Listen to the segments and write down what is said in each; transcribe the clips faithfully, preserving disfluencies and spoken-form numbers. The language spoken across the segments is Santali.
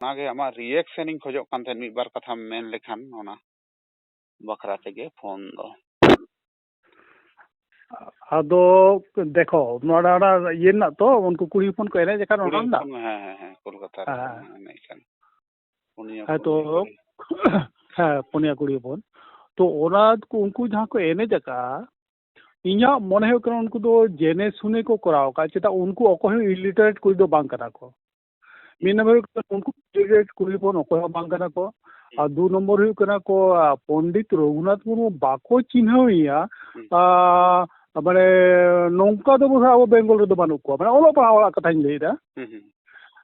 ᱚᱱᱟᱜᱮ ᱟᱢᱟᱜ ᱨᱤᱭᱮᱠᱥᱚᱱ ᱤᱧ ᱠᱷᱚᱡᱚᱜ ᱠᱟᱱ ᱛᱟᱦᱮᱸᱫ, ᱢᱤᱫ ᱵᱟᱨ ᱠᱟᱛᱷᱟᱢ ᱢᱮᱱ ᱞᱮᱠᱷᱟᱱ ᱚᱱᱟ ᱵᱟᱠᱷᱨᱟ ᱛᱮᱜᱮ ᱯᱷᱳᱱ ᱫᱚ᱾ ᱟᱫᱚ ᱫᱮᱠᱷᱚ, ᱱᱚᱰᱮ ᱚᱱᱟ ᱤᱭᱟᱹ ᱨᱮᱱᱟᱜ ᱛᱚ, ᱩᱱᱠᱩ ᱠᱩᱲᱤ ᱦᱚᱯᱚᱱ ᱠᱚ ᱮᱱᱮᱡ ᱟᱠᱟᱫ ᱚᱱᱟ ᱨᱮᱱᱟᱜ? ᱦᱮᱸ, ᱦᱮᱸ, ᱦᱮᱸ, ᱠᱳᱞᱠᱟᱛᱟ ᱨᱮ ᱮᱱᱮᱡ ᱠᱟᱱ᱾ ᱯᱩᱱᱭᱟ, ᱦᱮᱸ, ᱛᱚ, ᱦᱮᱸ, ᱯᱩᱱᱭᱟ ᱠᱩᱲᱤ ᱦᱚᱯᱚᱱ᱾ ᱛᱚ, ᱚᱱᱟ ᱩᱱᱠᱩ ᱡᱟᱦᱟᱸ ᱠᱚ ᱮᱱᱮᱡ ᱟᱠᱟᱫᱼᱟ, ᱤᱧᱟᱹᱜ ᱢᱚᱱᱮ ᱦᱩᱭᱩᱜ ᱠᱟᱱᱟ ᱩᱱᱠᱩ ᱫᱚ ᱡᱮᱱᱮ ᱥᱩᱱᱮ ᱠᱚ ᱠᱚᱨᱟᱣ ᱟᱠᱟᱫ᱾ ᱪᱮᱫᱟᱜ, ᱩᱱᱠᱩ ᱚᱠᱚᱭ ᱦᱚᱸ ᱤᱞᱤᱴᱟᱨᱮᱴ ᱠᱩᱲᱤ ᱫᱚ ᱵᱟᱝ ᱠᱟᱱᱟ ᱠᱚ᱾ ᱢᱤᱫ ᱱᱚᱢᱵᱚᱨ ᱦᱩᱭᱩᱜ ᱠᱟᱱᱟ, ᱩᱱᱠᱩ ᱤᱞᱤᱴᱟᱨᱮᱴ ᱠᱩᱲᱤ ᱦᱚᱯᱚᱱ ᱚᱠᱚᱭ ᱦᱚᱸ ᱵᱟᱝ ᱠᱟᱱᱟ ᱠᱚ᱾ ᱟᱨ ᱫᱩ ᱱᱚᱢᱵᱚᱨ ᱦᱩᱭᱩᱜ ᱠᱟᱱᱟ ᱠᱚ, ᱟᱨ, ᱯᱚᱱᱰᱤᱛ ᱨᱚᱜᱷᱩᱱᱟᱛᱷ ᱢᱩᱨᱢᱩ ᱵᱟᱠᱚ ᱪᱤᱱᱦᱟᱹᱣ ᱮᱭᱟ᱾ ᱟᱨ, ᱢᱟᱱᱮ, ᱱᱚᱝᱠᱟ ᱫᱚ ᱵᱚᱫᱷᱚᱭ ᱟᱵᱚ ᱵᱮᱝᱜᱚᱞ ᱨᱮᱫᱚ ᱵᱟᱹᱱᱩᱜ ᱠᱚᱣᱟ, ᱢᱟᱱᱮ, ᱚᱞᱚᱜ ᱯᱟᱲᱦᱟᱣ ᱚᱲᱟᱜ ᱠᱟᱛᱷᱟᱧ ᱞᱟᱹᱭᱫᱟ᱾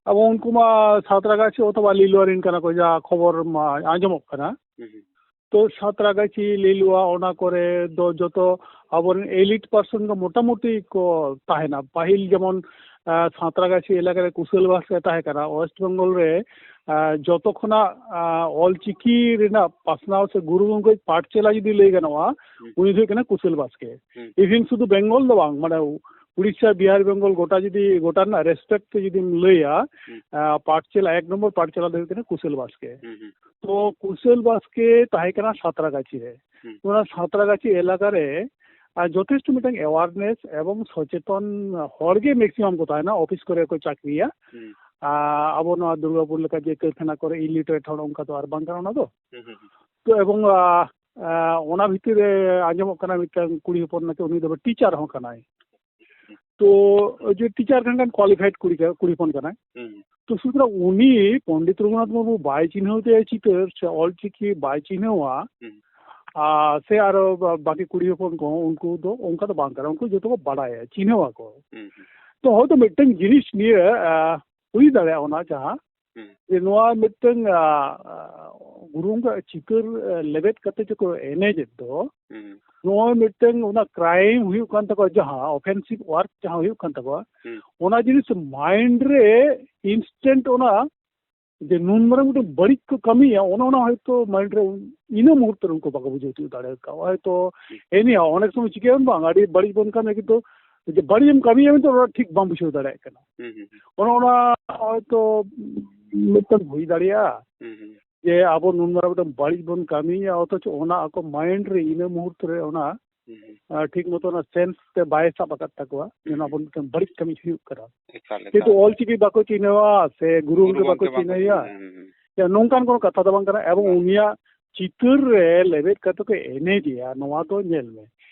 ᱟᱵᱚ ᱩᱱᱠᱩ ᱢᱟ ᱥᱟᱸᱛᱨᱟᱜᱟᱪᱷᱤ ᱚᱛᱷᱚᱵᱟ ᱞᱤᱞᱩᱣᱟᱨᱤᱱ ᱠᱟᱱᱟ ᱠᱚ, ᱡᱟ ᱠᱷᱚᱵᱚᱨ ᱢᱟ ᱟᱸᱡᱚᱢᱚᱜ ᱠᱟᱱᱟ᱾ ᱛᱚ, ᱥᱟᱸᱛᱨᱟᱜᱟᱪᱷᱤ, ᱞᱤᱞᱩᱣᱟ, ᱚᱱᱟ ᱠᱚᱨᱮ ᱫᱚ ᱡᱚᱛᱚ ᱟᱵᱚᱨᱮᱱ ᱮᱞᱤᱴ ᱯᱟᱨᱥᱚᱱ ᱜᱮ ᱢᱚᱴᱟᱢᱩᱴᱤ ᱠᱚ ᱛᱟᱦᱮᱱᱟ᱾ ᱯᱟᱹᱦᱤᱞ ᱡᱮᱢᱚᱱ, ᱟᱸ, ᱥᱟᱸᱛᱨᱟᱜᱟᱪᱷᱤ ᱮᱞᱟᱠᱟ ᱨᱮ ᱠᱩᱥᱟᱹᱞ ᱵᱟᱥᱠᱮ ᱛᱟᱦᱮᱸ ᱠᱟᱱᱟ᱾ ᱳᱭᱮᱥᱴ ᱵᱮᱝᱜᱚᱞ ᱨᱮ, ᱟᱸ, ᱡᱚᱛᱚ ᱠᱷᱚᱱᱟᱜ, ᱟᱸ, ᱚᱞᱪᱤᱠᱤ ᱨᱮᱱᱟᱜ ᱯᱟᱥᱱᱟᱣ ᱥᱮ ᱜᱩᱨᱩ ᱜᱚᱢᱠᱮ ᱯᱟᱴᱪᱟᱞᱟ ᱡᱩᱫᱤ ᱞᱟᱹᱭ ᱜᱟᱱᱚᱜᱼᱟ, ᱩᱱᱤ ᱫᱚ ᱦᱩᱭᱩᱜ ᱠᱟᱱᱟ ᱠᱩᱥᱟᱹᱞ ᱵᱟᱥᱠᱮ᱾ ᱤᱵᱷᱮᱱ ᱥᱩᱫᱷᱩ ᱵᱮᱝᱜᱚᱞ ᱫᱚ ᱵᱟᱝ, ᱢᱟᱱᱮ, ᱩᱲᱤᱥᱥᱟ, ᱵᱤᱦᱟᱨ, ᱵᱮᱝᱜᱚᱞ ᱜᱚᱴᱟ ᱡᱩᱫᱤ, ᱜᱚᱴᱟ ᱨᱮᱱᱟᱜ ᱨᱮᱥᱯᱮᱠᱴ ᱛᱮ ᱡᱩᱫᱤᱢ ᱞᱟᱹᱭᱟ, ᱟᱸ, ᱯᱟᱴᱪᱟᱞᱟ, ᱮᱠ ᱱᱚᱢᱵᱚᱨ ᱯᱟᱴᱪᱟᱞᱟ ᱫᱚ ᱦᱩᱭᱩᱜ ᱠᱟᱱᱟ ᱠᱩᱥᱟᱹᱞ ᱵᱟᱥᱠᱮ᱾ ᱛᱚ, ᱠᱩᱥᱟᱹᱞ ᱵᱟᱥᱠᱮ ᱛᱟᱦᱮᱸ ᱠᱟᱱᱟ ᱥᱟᱸᱛᱨᱟᱜᱟᱪᱷᱤ ᱨᱮ᱾ ᱚᱱᱟ ᱥᱟᱸᱛᱨᱟᱜᱟᱪᱷᱤ ᱮᱞᱟᱠᱟ ᱨᱮ, ᱟᱨ, ᱡᱚᱛᱷᱮᱥᱴᱚ ᱢᱤᱫᱴᱟᱝ ᱮᱣᱟᱨᱱᱮᱥ ᱮᱵᱚᱝ ᱥᱚᱪᱮᱛᱚᱱ ᱦᱚᱲ ᱜᱮ ᱢᱮᱠᱥᱤᱢᱟᱢ ᱠᱚ ᱛᱟᱦᱮᱱᱟ, ᱚᱯᱷᱤᱥ ᱠᱚᱨᱮ ᱠᱚ ᱪᱟᱹᱠᱨᱤᱭᱟ᱾ ᱟᱨ ᱟᱵᱚ ᱱᱚᱣᱟ ᱫᱩᱨᱜᱟᱯᱩᱨ ᱞᱮᱠᱟ ᱡᱮ ᱠᱟᱹᱨᱠᱷᱟᱱᱟ ᱠᱚᱨᱮ ᱤᱞᱤᱴᱟᱨᱮᱴ ᱦᱚᱲ ᱚᱱᱠᱟ ᱫᱚ ᱟᱨ ᱵᱟᱝ ᱠᱟᱱᱟ ᱚᱱᱟ ᱫᱚ᱾ ᱛᱚ, ᱮᱵᱚᱝ, ᱟ, ᱟ, ᱚᱱᱟ ᱵᱷᱤᱛᱤᱨ ᱨᱮ ᱟᱸᱡᱚᱢᱚᱜ ᱠᱟᱱᱟ ᱢᱤᱫᱴᱟᱝ ᱠᱩᱲᱤ ᱦᱚᱯᱚᱱ ᱱᱟᱠᱤ ᱩᱱᱤ ᱫᱚ ᱴᱤᱪᱟᱨ ᱦᱚᱸ ᱠᱟᱱᱟᱭ᱾ ᱛᱚ, ᱡᱮ ᱴᱤᱪᱟᱨ ᱠᱟᱱ ᱠᱷᱟᱱ ᱠᱳᱣᱟᱞᱤᱯᱷᱟᱭᱤᱰ ᱠᱩᱲᱤ ᱠᱟ-, ᱠᱩᱲᱤ ᱦᱚᱯᱚᱱ ᱠᱟᱱᱟᱭ᱾ ᱛᱚ, ᱥᱩᱛᱚᱨᱟᱝ ᱩᱱᱤ ᱯᱚᱱᱰᱤᱛ ᱨᱚᱜᱷᱩᱱᱟᱛᱷ ᱢᱩᱨᱢᱩ ᱵᱟᱭ ᱪᱤᱱᱦᱟᱹᱣ ᱛᱟᱭᱟ ᱪᱤᱛᱟᱹᱨ ᱥᱮ ᱚᱞ ᱪᱤᱠᱤ ᱵᱟᱭ ᱪᱤᱱᱦᱟᱹᱣᱟ, ᱟᱨ ᱥᱮ ᱟᱨᱚ ᱵᱟ-, ᱵᱟᱹᱠᱤ ᱠᱩᱲᱤ ᱦᱚᱯᱚᱱ ᱠᱚ, ᱩᱱᱠᱩ ᱫᱚ ᱚᱱᱠᱟ ᱫᱚ ᱵᱟᱝ ᱠᱟᱱᱟ, ᱩᱱᱠᱩ ᱡᱚᱛᱚ ᱠᱚ ᱵᱟᱲᱟᱭᱟ, ᱪᱤᱱᱦᱟᱹᱣ ᱟᱠᱚ᱾ ᱛᱚ, ᱦᱚᱭᱛᱳ ᱢᱤᱫᱴᱟᱝ ᱡᱤᱱᱤᱥ ᱱᱤᱭᱟᱹ, ᱟ, ᱦᱩᱭ ᱫᱟᱲᱮᱭᱟᱜᱼᱟ ᱚᱱᱟ ᱡᱟᱦᱟᱸ, ᱡᱮ ᱱᱚᱣᱟ ᱢᱤᱫᱴᱟᱝ, ᱟ, ᱟ, ᱜᱩᱨᱩ ᱜᱚᱢᱠᱮᱭᱟᱜ ᱪᱤᱛᱟᱹᱨ, ᱟ, ᱞᱮᱵᱮᱫ ᱠᱟᱛᱮ ᱡᱮ ᱠᱚ ᱮᱱᱮᱡᱮᱫ ᱫᱚ, ᱱᱚᱣᱟ ᱢᱤᱫᱴᱟᱝ ᱚᱱᱟ ᱠᱨᱟᱭᱤᱢ ᱦᱩᱭᱩᱜ ᱠᱟᱱ ᱛᱟᱠᱚᱣᱟ, ᱡᱟᱦᱟᱸ ᱚᱯᱷᱮᱱᱥᱤᱵᱷ ᱣᱟᱨᱠ ᱡᱟᱦᱟᱸ ᱦᱩᱭᱩᱜ ᱠᱟᱱ ᱛᱟᱠᱚᱣᱟ, ᱚᱱᱟ ᱡᱤᱱᱤᱥ ᱢᱟᱭᱤᱱᱰ ᱨᱮ ᱤᱱᱥᱴᱮᱱᱴ ᱚᱱᱟ ᱡᱮ ᱱᱩᱱ ᱢᱟᱨᱟᱝ ᱢᱤᱫᱴᱟᱝ ᱵᱟᱹᱲᱤᱡ ᱠᱚ ᱠᱟᱹᱢᱤᱭᱟ, ᱚᱱᱟ, ᱚᱱᱟ ᱦᱚᱭᱛᱳ ᱢᱟᱭᱤᱱᱰ ᱨᱮ ᱤᱱᱟᱹ ᱢᱩᱦᱩᱨᱛᱚ ᱨᱮ ᱩᱱᱠᱩ ᱵᱟᱠᱚ ᱵᱩᱡᱷᱟᱹᱣ ᱛᱤᱭᱳᱜ ᱫᱟᱲᱮ ᱠᱟᱣᱟ᱾ ᱦᱚᱭᱛᱳ ᱮᱱᱤᱦᱟᱣ ᱚᱱᱮᱠ ᱥᱚᱢᱚᱭ ᱪᱤᱠᱟᱹᱭᱟᱵᱚᱱ ᱵᱟᱝ, ᱟᱹᱰᱤ ᱵᱟᱹᱲᱤᱡ ᱵᱚᱱ ᱠᱟᱹᱢᱤᱭᱟ, ᱠᱤᱱᱛᱩ ᱡᱮ ᱵᱟᱹᱲᱤᱡ ᱮᱢ ᱠᱟᱹᱢᱤᱭᱟ ᱢᱮᱱᱛᱮ ᱚᱱᱟ ᱴᱷᱤᱠ ᱵᱟᱢ ᱵᱩᱡᱷᱟᱹᱣ ᱫᱟᱲᱮᱭᱟᱜ ᱠᱟᱱᱟ᱾ ᱚᱱᱮ ᱚᱱᱟ ᱦᱚᱭᱛᱳ ᱢᱤᱫᱴᱟᱝ ᱦᱩᱭ ᱫᱟᱲᱮᱭᱟᱜᱼᱟ ᱦᱩᱸ, ᱦᱩᱸ, ᱡᱮ ᱟᱵᱚ ᱱᱩᱱ ᱢᱟᱨᱟᱝ ᱢᱤᱫᱴᱟᱝ ᱵᱟᱹᱲᱤᱡ ᱵᱚᱱ ᱠᱟᱹᱢᱤᱭᱟ, ᱚᱛᱷᱚᱪᱚ ᱚᱱᱟ ᱟᱠᱚ ᱢᱟᱭᱤᱱᱰ ᱨᱮ ᱤᱱᱟᱹ ᱢᱩᱦᱩᱨᱛᱚ ᱨᱮ ᱚᱱᱟ ᱦᱩᱸ, ᱦᱩᱸ᱾ ᱟᱨ ᱴᱷᱤᱠ ᱢᱚᱛᱚ ᱚᱱᱟ ᱥᱮᱱᱥ ᱛᱮ ᱵᱟᱭ ᱥᱟᱵ ᱟᱠᱟᱫ ᱛᱟᱠᱚᱣᱟ ᱡᱮ ᱦᱩᱸ, ᱱᱚᱣᱟ ᱦᱩᱸ᱾ ᱵᱚᱱ ᱢᱤᱫᱴᱟᱝ ᱵᱟᱹᱲᱤᱡ ᱠᱟᱹᱢᱤ ᱦᱩᱭᱩᱜ ᱠᱟᱱᱟ᱾ ᱮᱠᱟᱞ, ᱠᱤᱱᱛᱩ ᱮᱠᱟᱞ᱾ ᱚᱞ ᱪᱤᱠᱤ ᱵᱟᱠᱚ ᱪᱤᱱᱦᱟᱹᱣᱟ ᱥᱮ ᱜᱩᱨᱩ ᱜᱩᱨᱩ ᱜᱚᱢᱠᱮ ᱵᱟᱠᱚ ᱜᱚᱢᱠᱮ ᱵᱟᱝᱠᱚ ᱪᱤᱱᱦᱟᱹᱣᱟ᱾ ᱪᱤᱱᱦᱟᱹᱣᱟ, ᱦᱩᱸ, ᱦᱩᱸ᱾ ᱭᱟ, ᱱᱚᱝᱠᱟᱱ ᱠᱚᱱᱚ ᱠᱟᱛᱷᱟ ᱫᱚ ᱵᱟᱝ ᱠᱟᱱᱟ᱾ ᱮᱵᱚᱝ ᱵᱟᱝ᱾ ᱩᱱᱤᱭᱟᱜ ᱪᱤᱛᱟᱹᱨ ᱨᱮ ᱞᱮᱵᱮᱫ ᱠᱟᱛᱮ ᱠᱚ ᱮᱱᱮᱡᱮᱜᱼᱟ, ᱱᱚᱣᱟ ᱫᱚ ᱧᱮᱞ ᱢᱮ᱾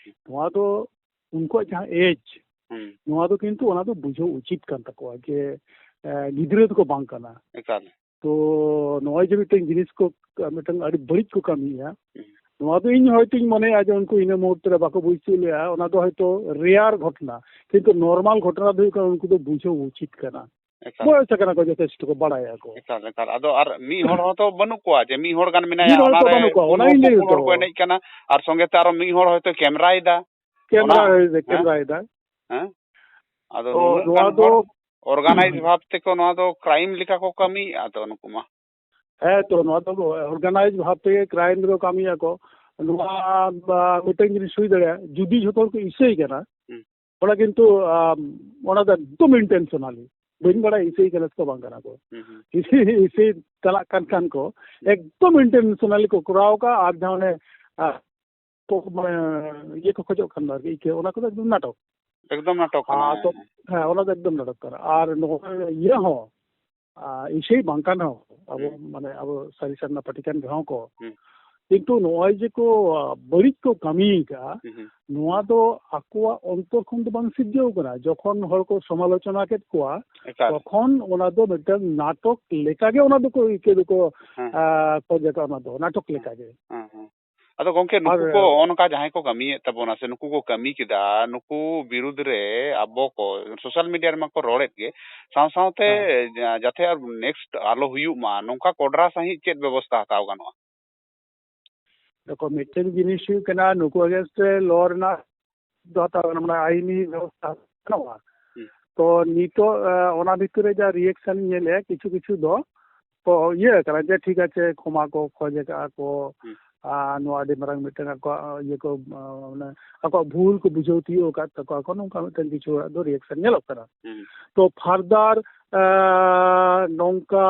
ᱱᱚᱣᱟ ᱫᱚ ᱩᱱᱠᱩᱣᱟᱜ ᱡᱟᱦᱟᱸ ᱮᱡᱽ, ᱦᱩᱸ᱾ ᱱᱚᱣᱟ ᱫᱚ ᱠᱤᱱᱛᱩ ᱚᱱᱟ ᱫᱚ ᱵᱩᱡᱷᱟᱹᱣ ᱩᱪᱤᱛ ᱠᱟᱱ ᱛᱟᱠᱚᱣᱟ ᱡᱮ, ᱮ, ᱜᱤᱫᱽᱨᱟᱹ ᱫᱚᱠᱚ ᱵᱟᱝ ᱠᱟᱱᱟ᱾ ᱮᱠᱟᱞ᱾ ᱛᱚ ᱱᱚᱜᱼᱚᱭ ᱡᱮ ᱢᱤᱫᱴᱮᱱ ᱡᱤᱱᱤᱥ ᱠᱚ, ᱢᱤᱫᱴᱮᱱ ᱟᱹᱰᱤ ᱵᱟᱹᱲᱤᱡ ᱠᱚ ᱠᱟᱹᱢᱤᱭᱮᱫᱼᱟ, ᱦᱩᱸ᱾ ᱱᱚᱣᱟ ᱫᱚ ᱤᱧ ᱦᱚᱭᱛᱳᱧ ᱢᱚᱱᱮᱭᱟ ᱡᱮ ᱩᱱᱠᱩ ᱤᱱᱟᱹ ᱢᱩᱦᱩᱨᱛᱚ ᱨᱮ ᱵᱟᱠᱚ ᱵᱩᱡᱽ ᱛᱤᱭᱳᱜ ᱞᱮᱫᱼᱟ, ᱚᱱᱟ ᱫᱚ ᱦᱚᱭᱛᱳ ᱨᱮᱭᱟᱨ ᱜᱷᱚᱴᱚᱱᱟ, ᱠᱤᱱᱛᱩ ᱱᱚᱨᱢᱟᱞ ᱜᱷᱚᱴᱚᱱᱟ ᱫᱚ ᱦᱩᱭᱩᱜ ᱠᱟᱱᱟ ᱩᱱᱠᱩ ᱫᱚ ᱵᱩᱡᱷᱟᱹᱣ ᱩᱪᱤᱛ ᱠᱟᱱᱟ᱾ ᱮᱠᱟᱞ᱾ ᱵᱚᱭᱚᱥ ᱟᱠᱟᱱᱟ ᱠᱚ, ᱡᱚᱛᱷᱮᱥᱴᱚ ᱠᱚ ᱵᱟᱲᱟᱭᱟ ᱠᱚ᱾ ᱮᱠᱟᱞ, ᱮᱠᱟᱞ᱾ ᱟᱫᱚ ᱟᱨ ᱢᱤᱫ ᱦᱚᱲ ᱦᱚᱸᱛᱚ ᱵᱟᱹᱱᱩᱜ ᱠᱚᱣᱟ ᱡᱮ ᱢᱤᱫ ᱦᱚᱲ ᱜᱟᱱ ᱢᱮᱱᱟᱭᱟ, ᱢᱤᱫ ᱦᱚᱲ ᱚᱱᱟ ᱛᱚ ᱨᱮ ᱵᱟᱹᱱᱩᱜ ᱠᱚᱣᱟ, ᱯᱩᱨᱩᱵ ᱚᱱᱟᱜᱤᱧ ᱞᱟᱹᱭ ᱯᱚᱥᱪᱤᱢ ᱦᱚᱲ ᱠᱚ ᱦᱩᱸ᱾ ᱮᱱᱮᱡ ᱠᱟᱱᱟ ᱟᱨ ᱥᱚᱸᱜᱮ ᱛᱮ ᱟᱨᱚ ᱢᱤᱫ ᱦᱚᱲ ᱦᱚᱭᱛᱳ ᱠᱮᱢᱨᱟᱭᱮᱫᱟ᱾ ᱠᱮᱢᱨᱟ ᱚᱱᱟ, ᱦᱮᱸ? ᱠᱮᱢᱨᱟᱭᱮᱫᱟ᱾ ᱦᱮᱸ? ᱟᱫᱚ ᱛᱚ ᱱᱩᱱᱟᱹᱜ ᱱᱚᱣᱟ ᱜᱟᱱ ᱫᱚ ᱦᱚᱲ ᱚᱨᱜᱟᱱᱟᱭᱤᱡᱽ ᱵᱷᱟᱵᱽ ᱛᱮᱠᱚ ᱱᱚᱣᱟ ᱫᱚ ᱠᱨᱟᱭᱤᱢ ᱞᱮᱠᱟ ᱠᱚ ᱠᱟᱹᱢᱤᱭᱮᱫᱼᱟ ᱛᱚ ᱱᱩᱠᱩ ᱢᱟ᱾ ᱦᱮᱸ ᱛᱚ, ᱱᱚᱣᱟ ᱫᱚ ᱚᱨᱜᱟᱱᱟᱭᱤᱡᱽ ᱵᱷᱟᱵᱽ ᱛᱮᱜᱮ ᱠᱨᱟᱭᱤᱢ ᱫᱚ ᱠᱟᱹᱢᱤᱭᱟᱠᱚ᱾ ᱱᱚᱣᱟ, ᱟ, ᱢᱤᱫᱴᱮᱱ ᱡᱤᱱᱤᱥ ᱦᱩᱭ ᱫᱟᱲᱮᱭᱟᱜᱼᱟ, ᱡᱩᱫᱤ ᱡᱷᱚᱛᱚ ᱦᱚᱲ ᱠᱚ ᱤᱥᱟᱹᱭ ᱠᱟᱱᱟ, ᱦᱩᱸ᱾ ᱚᱱᱟ ᱠᱤᱱᱛᱩ, ᱟ, ᱚᱱᱟ ᱫᱚ ᱮᱠᱫᱚᱢ ᱤᱱᱴᱮᱱᱥᱚᱱᱟᱞᱤ, ᱵᱟᱹᱧ ᱵᱟᱲᱟᱭᱟ ᱤᱥᱟᱹᱭ ᱠᱟᱱᱟ ᱥᱮ ᱵᱟᱝ ᱠᱟᱱᱟ ᱠᱚ᱾ ᱦᱩᱸ, ᱦᱩᱸ᱾ ᱤᱥᱟᱹᱭ, ᱤᱥᱟᱹᱭ ᱪᱟᱞᱟᱜ ᱠᱟᱱ ᱠᱷᱟᱱ ᱠᱚ, ᱦᱩᱸ᱾ ᱮᱠᱫᱚᱢ ᱤᱱᱴᱮᱱᱥᱚᱱᱟᱞᱤ ᱠᱚ ᱠᱚᱨᱟᱣ ᱟᱠᱟᱫᱼᱟ᱾ ᱟᱨ ᱡᱟᱦᱟᱸ ᱚᱱᱮ, ᱟ, ᱠᱚ, ᱢᱟᱱᱮ, ᱤᱭᱟᱹ ᱠᱚ ᱠᱷᱚᱡᱚᱜ ᱠᱟᱱ ᱫᱚ ᱟᱨᱠᱤ, ᱤᱠᱟᱹ, ᱚᱱᱟ ᱠᱚᱫᱚ ᱮᱠᱫᱚᱢ ᱱᱟᱴᱚᱠ᱾ ᱮᱠᱫᱚᱢ ᱱᱟᱴᱚᱠ ᱠᱟᱱᱟ, ᱟᱨ ᱛᱚ, ᱦᱮᱸ᱾ ᱦᱮᱸ, ᱚᱱᱟ ᱫᱚ ᱮᱠᱫᱚᱢ ᱱᱟᱴᱚᱠ ᱠᱟᱱᱟ᱾ ᱟᱨ ᱱᱚᱜᱼᱚᱭ ᱤᱭᱟᱹ ᱦᱚᱸ, ᱟᱨ ᱤᱥᱟᱹᱭ ᱵᱟᱝ ᱠᱟᱱ ᱨᱮᱦᱚᱸ, ᱟᱵᱚ, ᱦᱩᱸ᱾ ᱢᱟᱱᱮ, ᱟᱵᱚ ᱥᱟᱹᱨᱤ ᱥᱟᱨᱱᱟ ᱯᱟᱹᱴᱤ ᱠᱟᱱ ᱨᱮᱦᱚᱸ ᱠᱚ, ᱦᱩᱸ᱾ ᱠᱤᱱᱛᱩ ᱱᱚᱜᱼᱚᱭ ᱡᱮ ᱠᱚ, ᱟ, ᱵᱟᱹᱲᱤᱡ ᱠᱚ ᱠᱟᱹᱢᱤ ᱟᱠᱟᱫᱼᱟ, ᱦᱩᱸ, ᱦᱩᱸ᱾ ᱱᱚᱣᱟ ᱫᱚ ᱟᱠᱚᱣᱟᱜ ᱚᱱᱛᱚᱨ ᱠᱷᱚᱱ ᱫᱚ ᱵᱟᱝ ᱥᱤᱨᱡᱟᱹᱣ ᱠᱟᱱᱟ᱾ ᱡᱚᱠᱷᱚᱱ ᱦᱚᱲ ᱠᱚ ᱥᱚᱢᱟᱞᱳᱪᱚᱱᱟ ᱠᱮᱫ ᱠᱚᱣᱟ, ᱮᱠᱟᱞ᱾ ᱛᱚᱠᱷᱚᱱ ᱚᱱᱟ ᱫᱚ ᱢᱤᱫᱴᱟᱝ ᱱᱟᱴᱚᱠ ᱞᱮᱠᱟᱜᱮ ᱚᱱᱟ ᱫᱚᱠᱚ ᱤᱠᱟᱹ ᱫᱚᱠᱚ, ᱦᱮᱸ᱾ ᱟ, ᱠᱚ ᱡᱟᱭᱜᱟ ᱚᱱᱟ ᱫᱚ ᱱᱟᱴᱚᱠ ᱦᱮᱸ᱾ ᱞᱮᱠᱟᱜᱮ᱾ ᱦᱮᱸ, ᱦᱮᱸ᱾ ᱟᱫᱚ ᱜᱚᱝᱠᱮ, ᱱᱩᱠᱩ ᱟᱨ ᱠᱚ ᱱᱚᱜᱼᱚ ᱱᱚᱝᱠᱟ ᱡᱟᱦᱟᱸᱭ ᱠᱚ ᱠᱟᱹᱢᱤᱭᱮᱫ ᱛᱟᱵᱚᱱᱟ ᱥᱮ ᱱᱩᱠᱩ ᱠᱚ ᱠᱟᱹᱢᱤ ᱠᱮᱫᱟ, ᱱᱩᱠᱩ ᱵᱤᱨᱩᱫᱽ ᱨᱮ ᱟᱵᱚ ᱠᱚ ᱥᱳᱥᱟᱞ ᱢᱤᱰᱤᱭᱟ ᱨᱮᱢᱟ ᱠᱚ ᱨᱚᱲᱮᱫ ᱜᱮ, ᱥᱟᱶ ᱥᱟᱶᱛᱮ ᱦᱮᱸ᱾ ᱡᱟ-, ᱡᱟᱛᱮ ᱟᱨ ᱱᱮᱠᱥᱴ ᱟᱞᱚ ᱦᱩᱭᱩᱜ ᱢᱟ, ᱱᱚᱝᱠᱟ ᱠᱚᱰᱨᱟ ᱥᱟᱺᱦᱤᱡ ᱪᱮᱫ ᱵᱮᱵᱚᱥᱛᱷᱟ ᱦᱟᱛᱟᱣ ᱜᱟᱱᱚᱜᱼᱟ? ᱫᱮᱠᱷᱚ, ᱢᱤᱫᱴᱮᱱ ᱡᱤᱱᱤᱥ ᱦᱩᱭᱩᱜ ᱠᱟᱱᱟ, ᱱᱩᱠᱩ against ᱨᱮ ᱞᱚ ᱨᱮᱱᱟᱜ ᱫᱚ ᱦᱟᱛᱟᱣ ᱜᱟᱱᱚᱜᱼᱟ, ᱢᱟᱱᱮ ᱟᱭᱤᱱᱤ ᱵᱮᱵᱚᱥᱛᱷᱟ ᱜᱟᱱᱚᱜᱼᱟ᱾ ᱦᱩᱸ᱾ ᱛᱚ ᱱᱤᱛᱚᱜ, ᱟ, ᱚᱱᱟ ᱵᱷᱤᱛᱤᱨ ᱨᱮ ᱡᱟ ᱨᱤᱭᱮᱠᱥᱚᱱ ᱤᱧ ᱧᱮᱞᱮᱫᱼᱟ, ᱠᱤᱪᱷᱩ ᱠᱤᱪᱷᱩ ᱫᱚ ᱠᱚ ᱤᱭᱟᱹ ᱠᱟᱱᱟ ᱡᱮ ᱴᱷᱤᱠ ᱟᱪᱷᱮ, ᱠᱷᱚᱢᱟ ᱠᱚ ᱠᱷᱚᱡ ᱟᱠᱟᱫᱼᱟ ᱠᱚ, ᱦᱩᱸ᱾ ᱟᱨ ᱱᱚᱣᱟ ᱟᱹᱰᱤ ᱢᱟᱨᱟᱝ ᱢᱤᱫᱴᱮᱱ ᱟᱠᱚᱣᱟᱜ ᱤᱭᱟᱹ ᱠᱚ, ᱟ, ᱢᱟᱱᱮ ᱟᱠᱚᱣᱟᱜ ᱵᱷᱩᱞ ᱠᱚ ᱵᱩᱡᱷᱟᱹᱣ ᱛᱤᱭᱳᱜ ᱟᱠᱟᱫ ᱛᱟᱠᱚᱣᱟ ᱠᱚ, ᱱᱚᱝᱠᱟ ᱢᱤᱫᱴᱮᱱ ᱠᱤᱪᱷᱩ ᱦᱚᱲᱟᱜ ᱫᱚ ᱨᱤᱭᱮᱠᱥᱚᱱ ᱧᱮᱞᱚᱜ ᱠᱟᱱᱟ᱾ ᱦᱩᱸ᱾ ᱛᱚ ᱯᱷᱟᱨᱫᱟᱨ ᱱᱚᱝᱠᱟ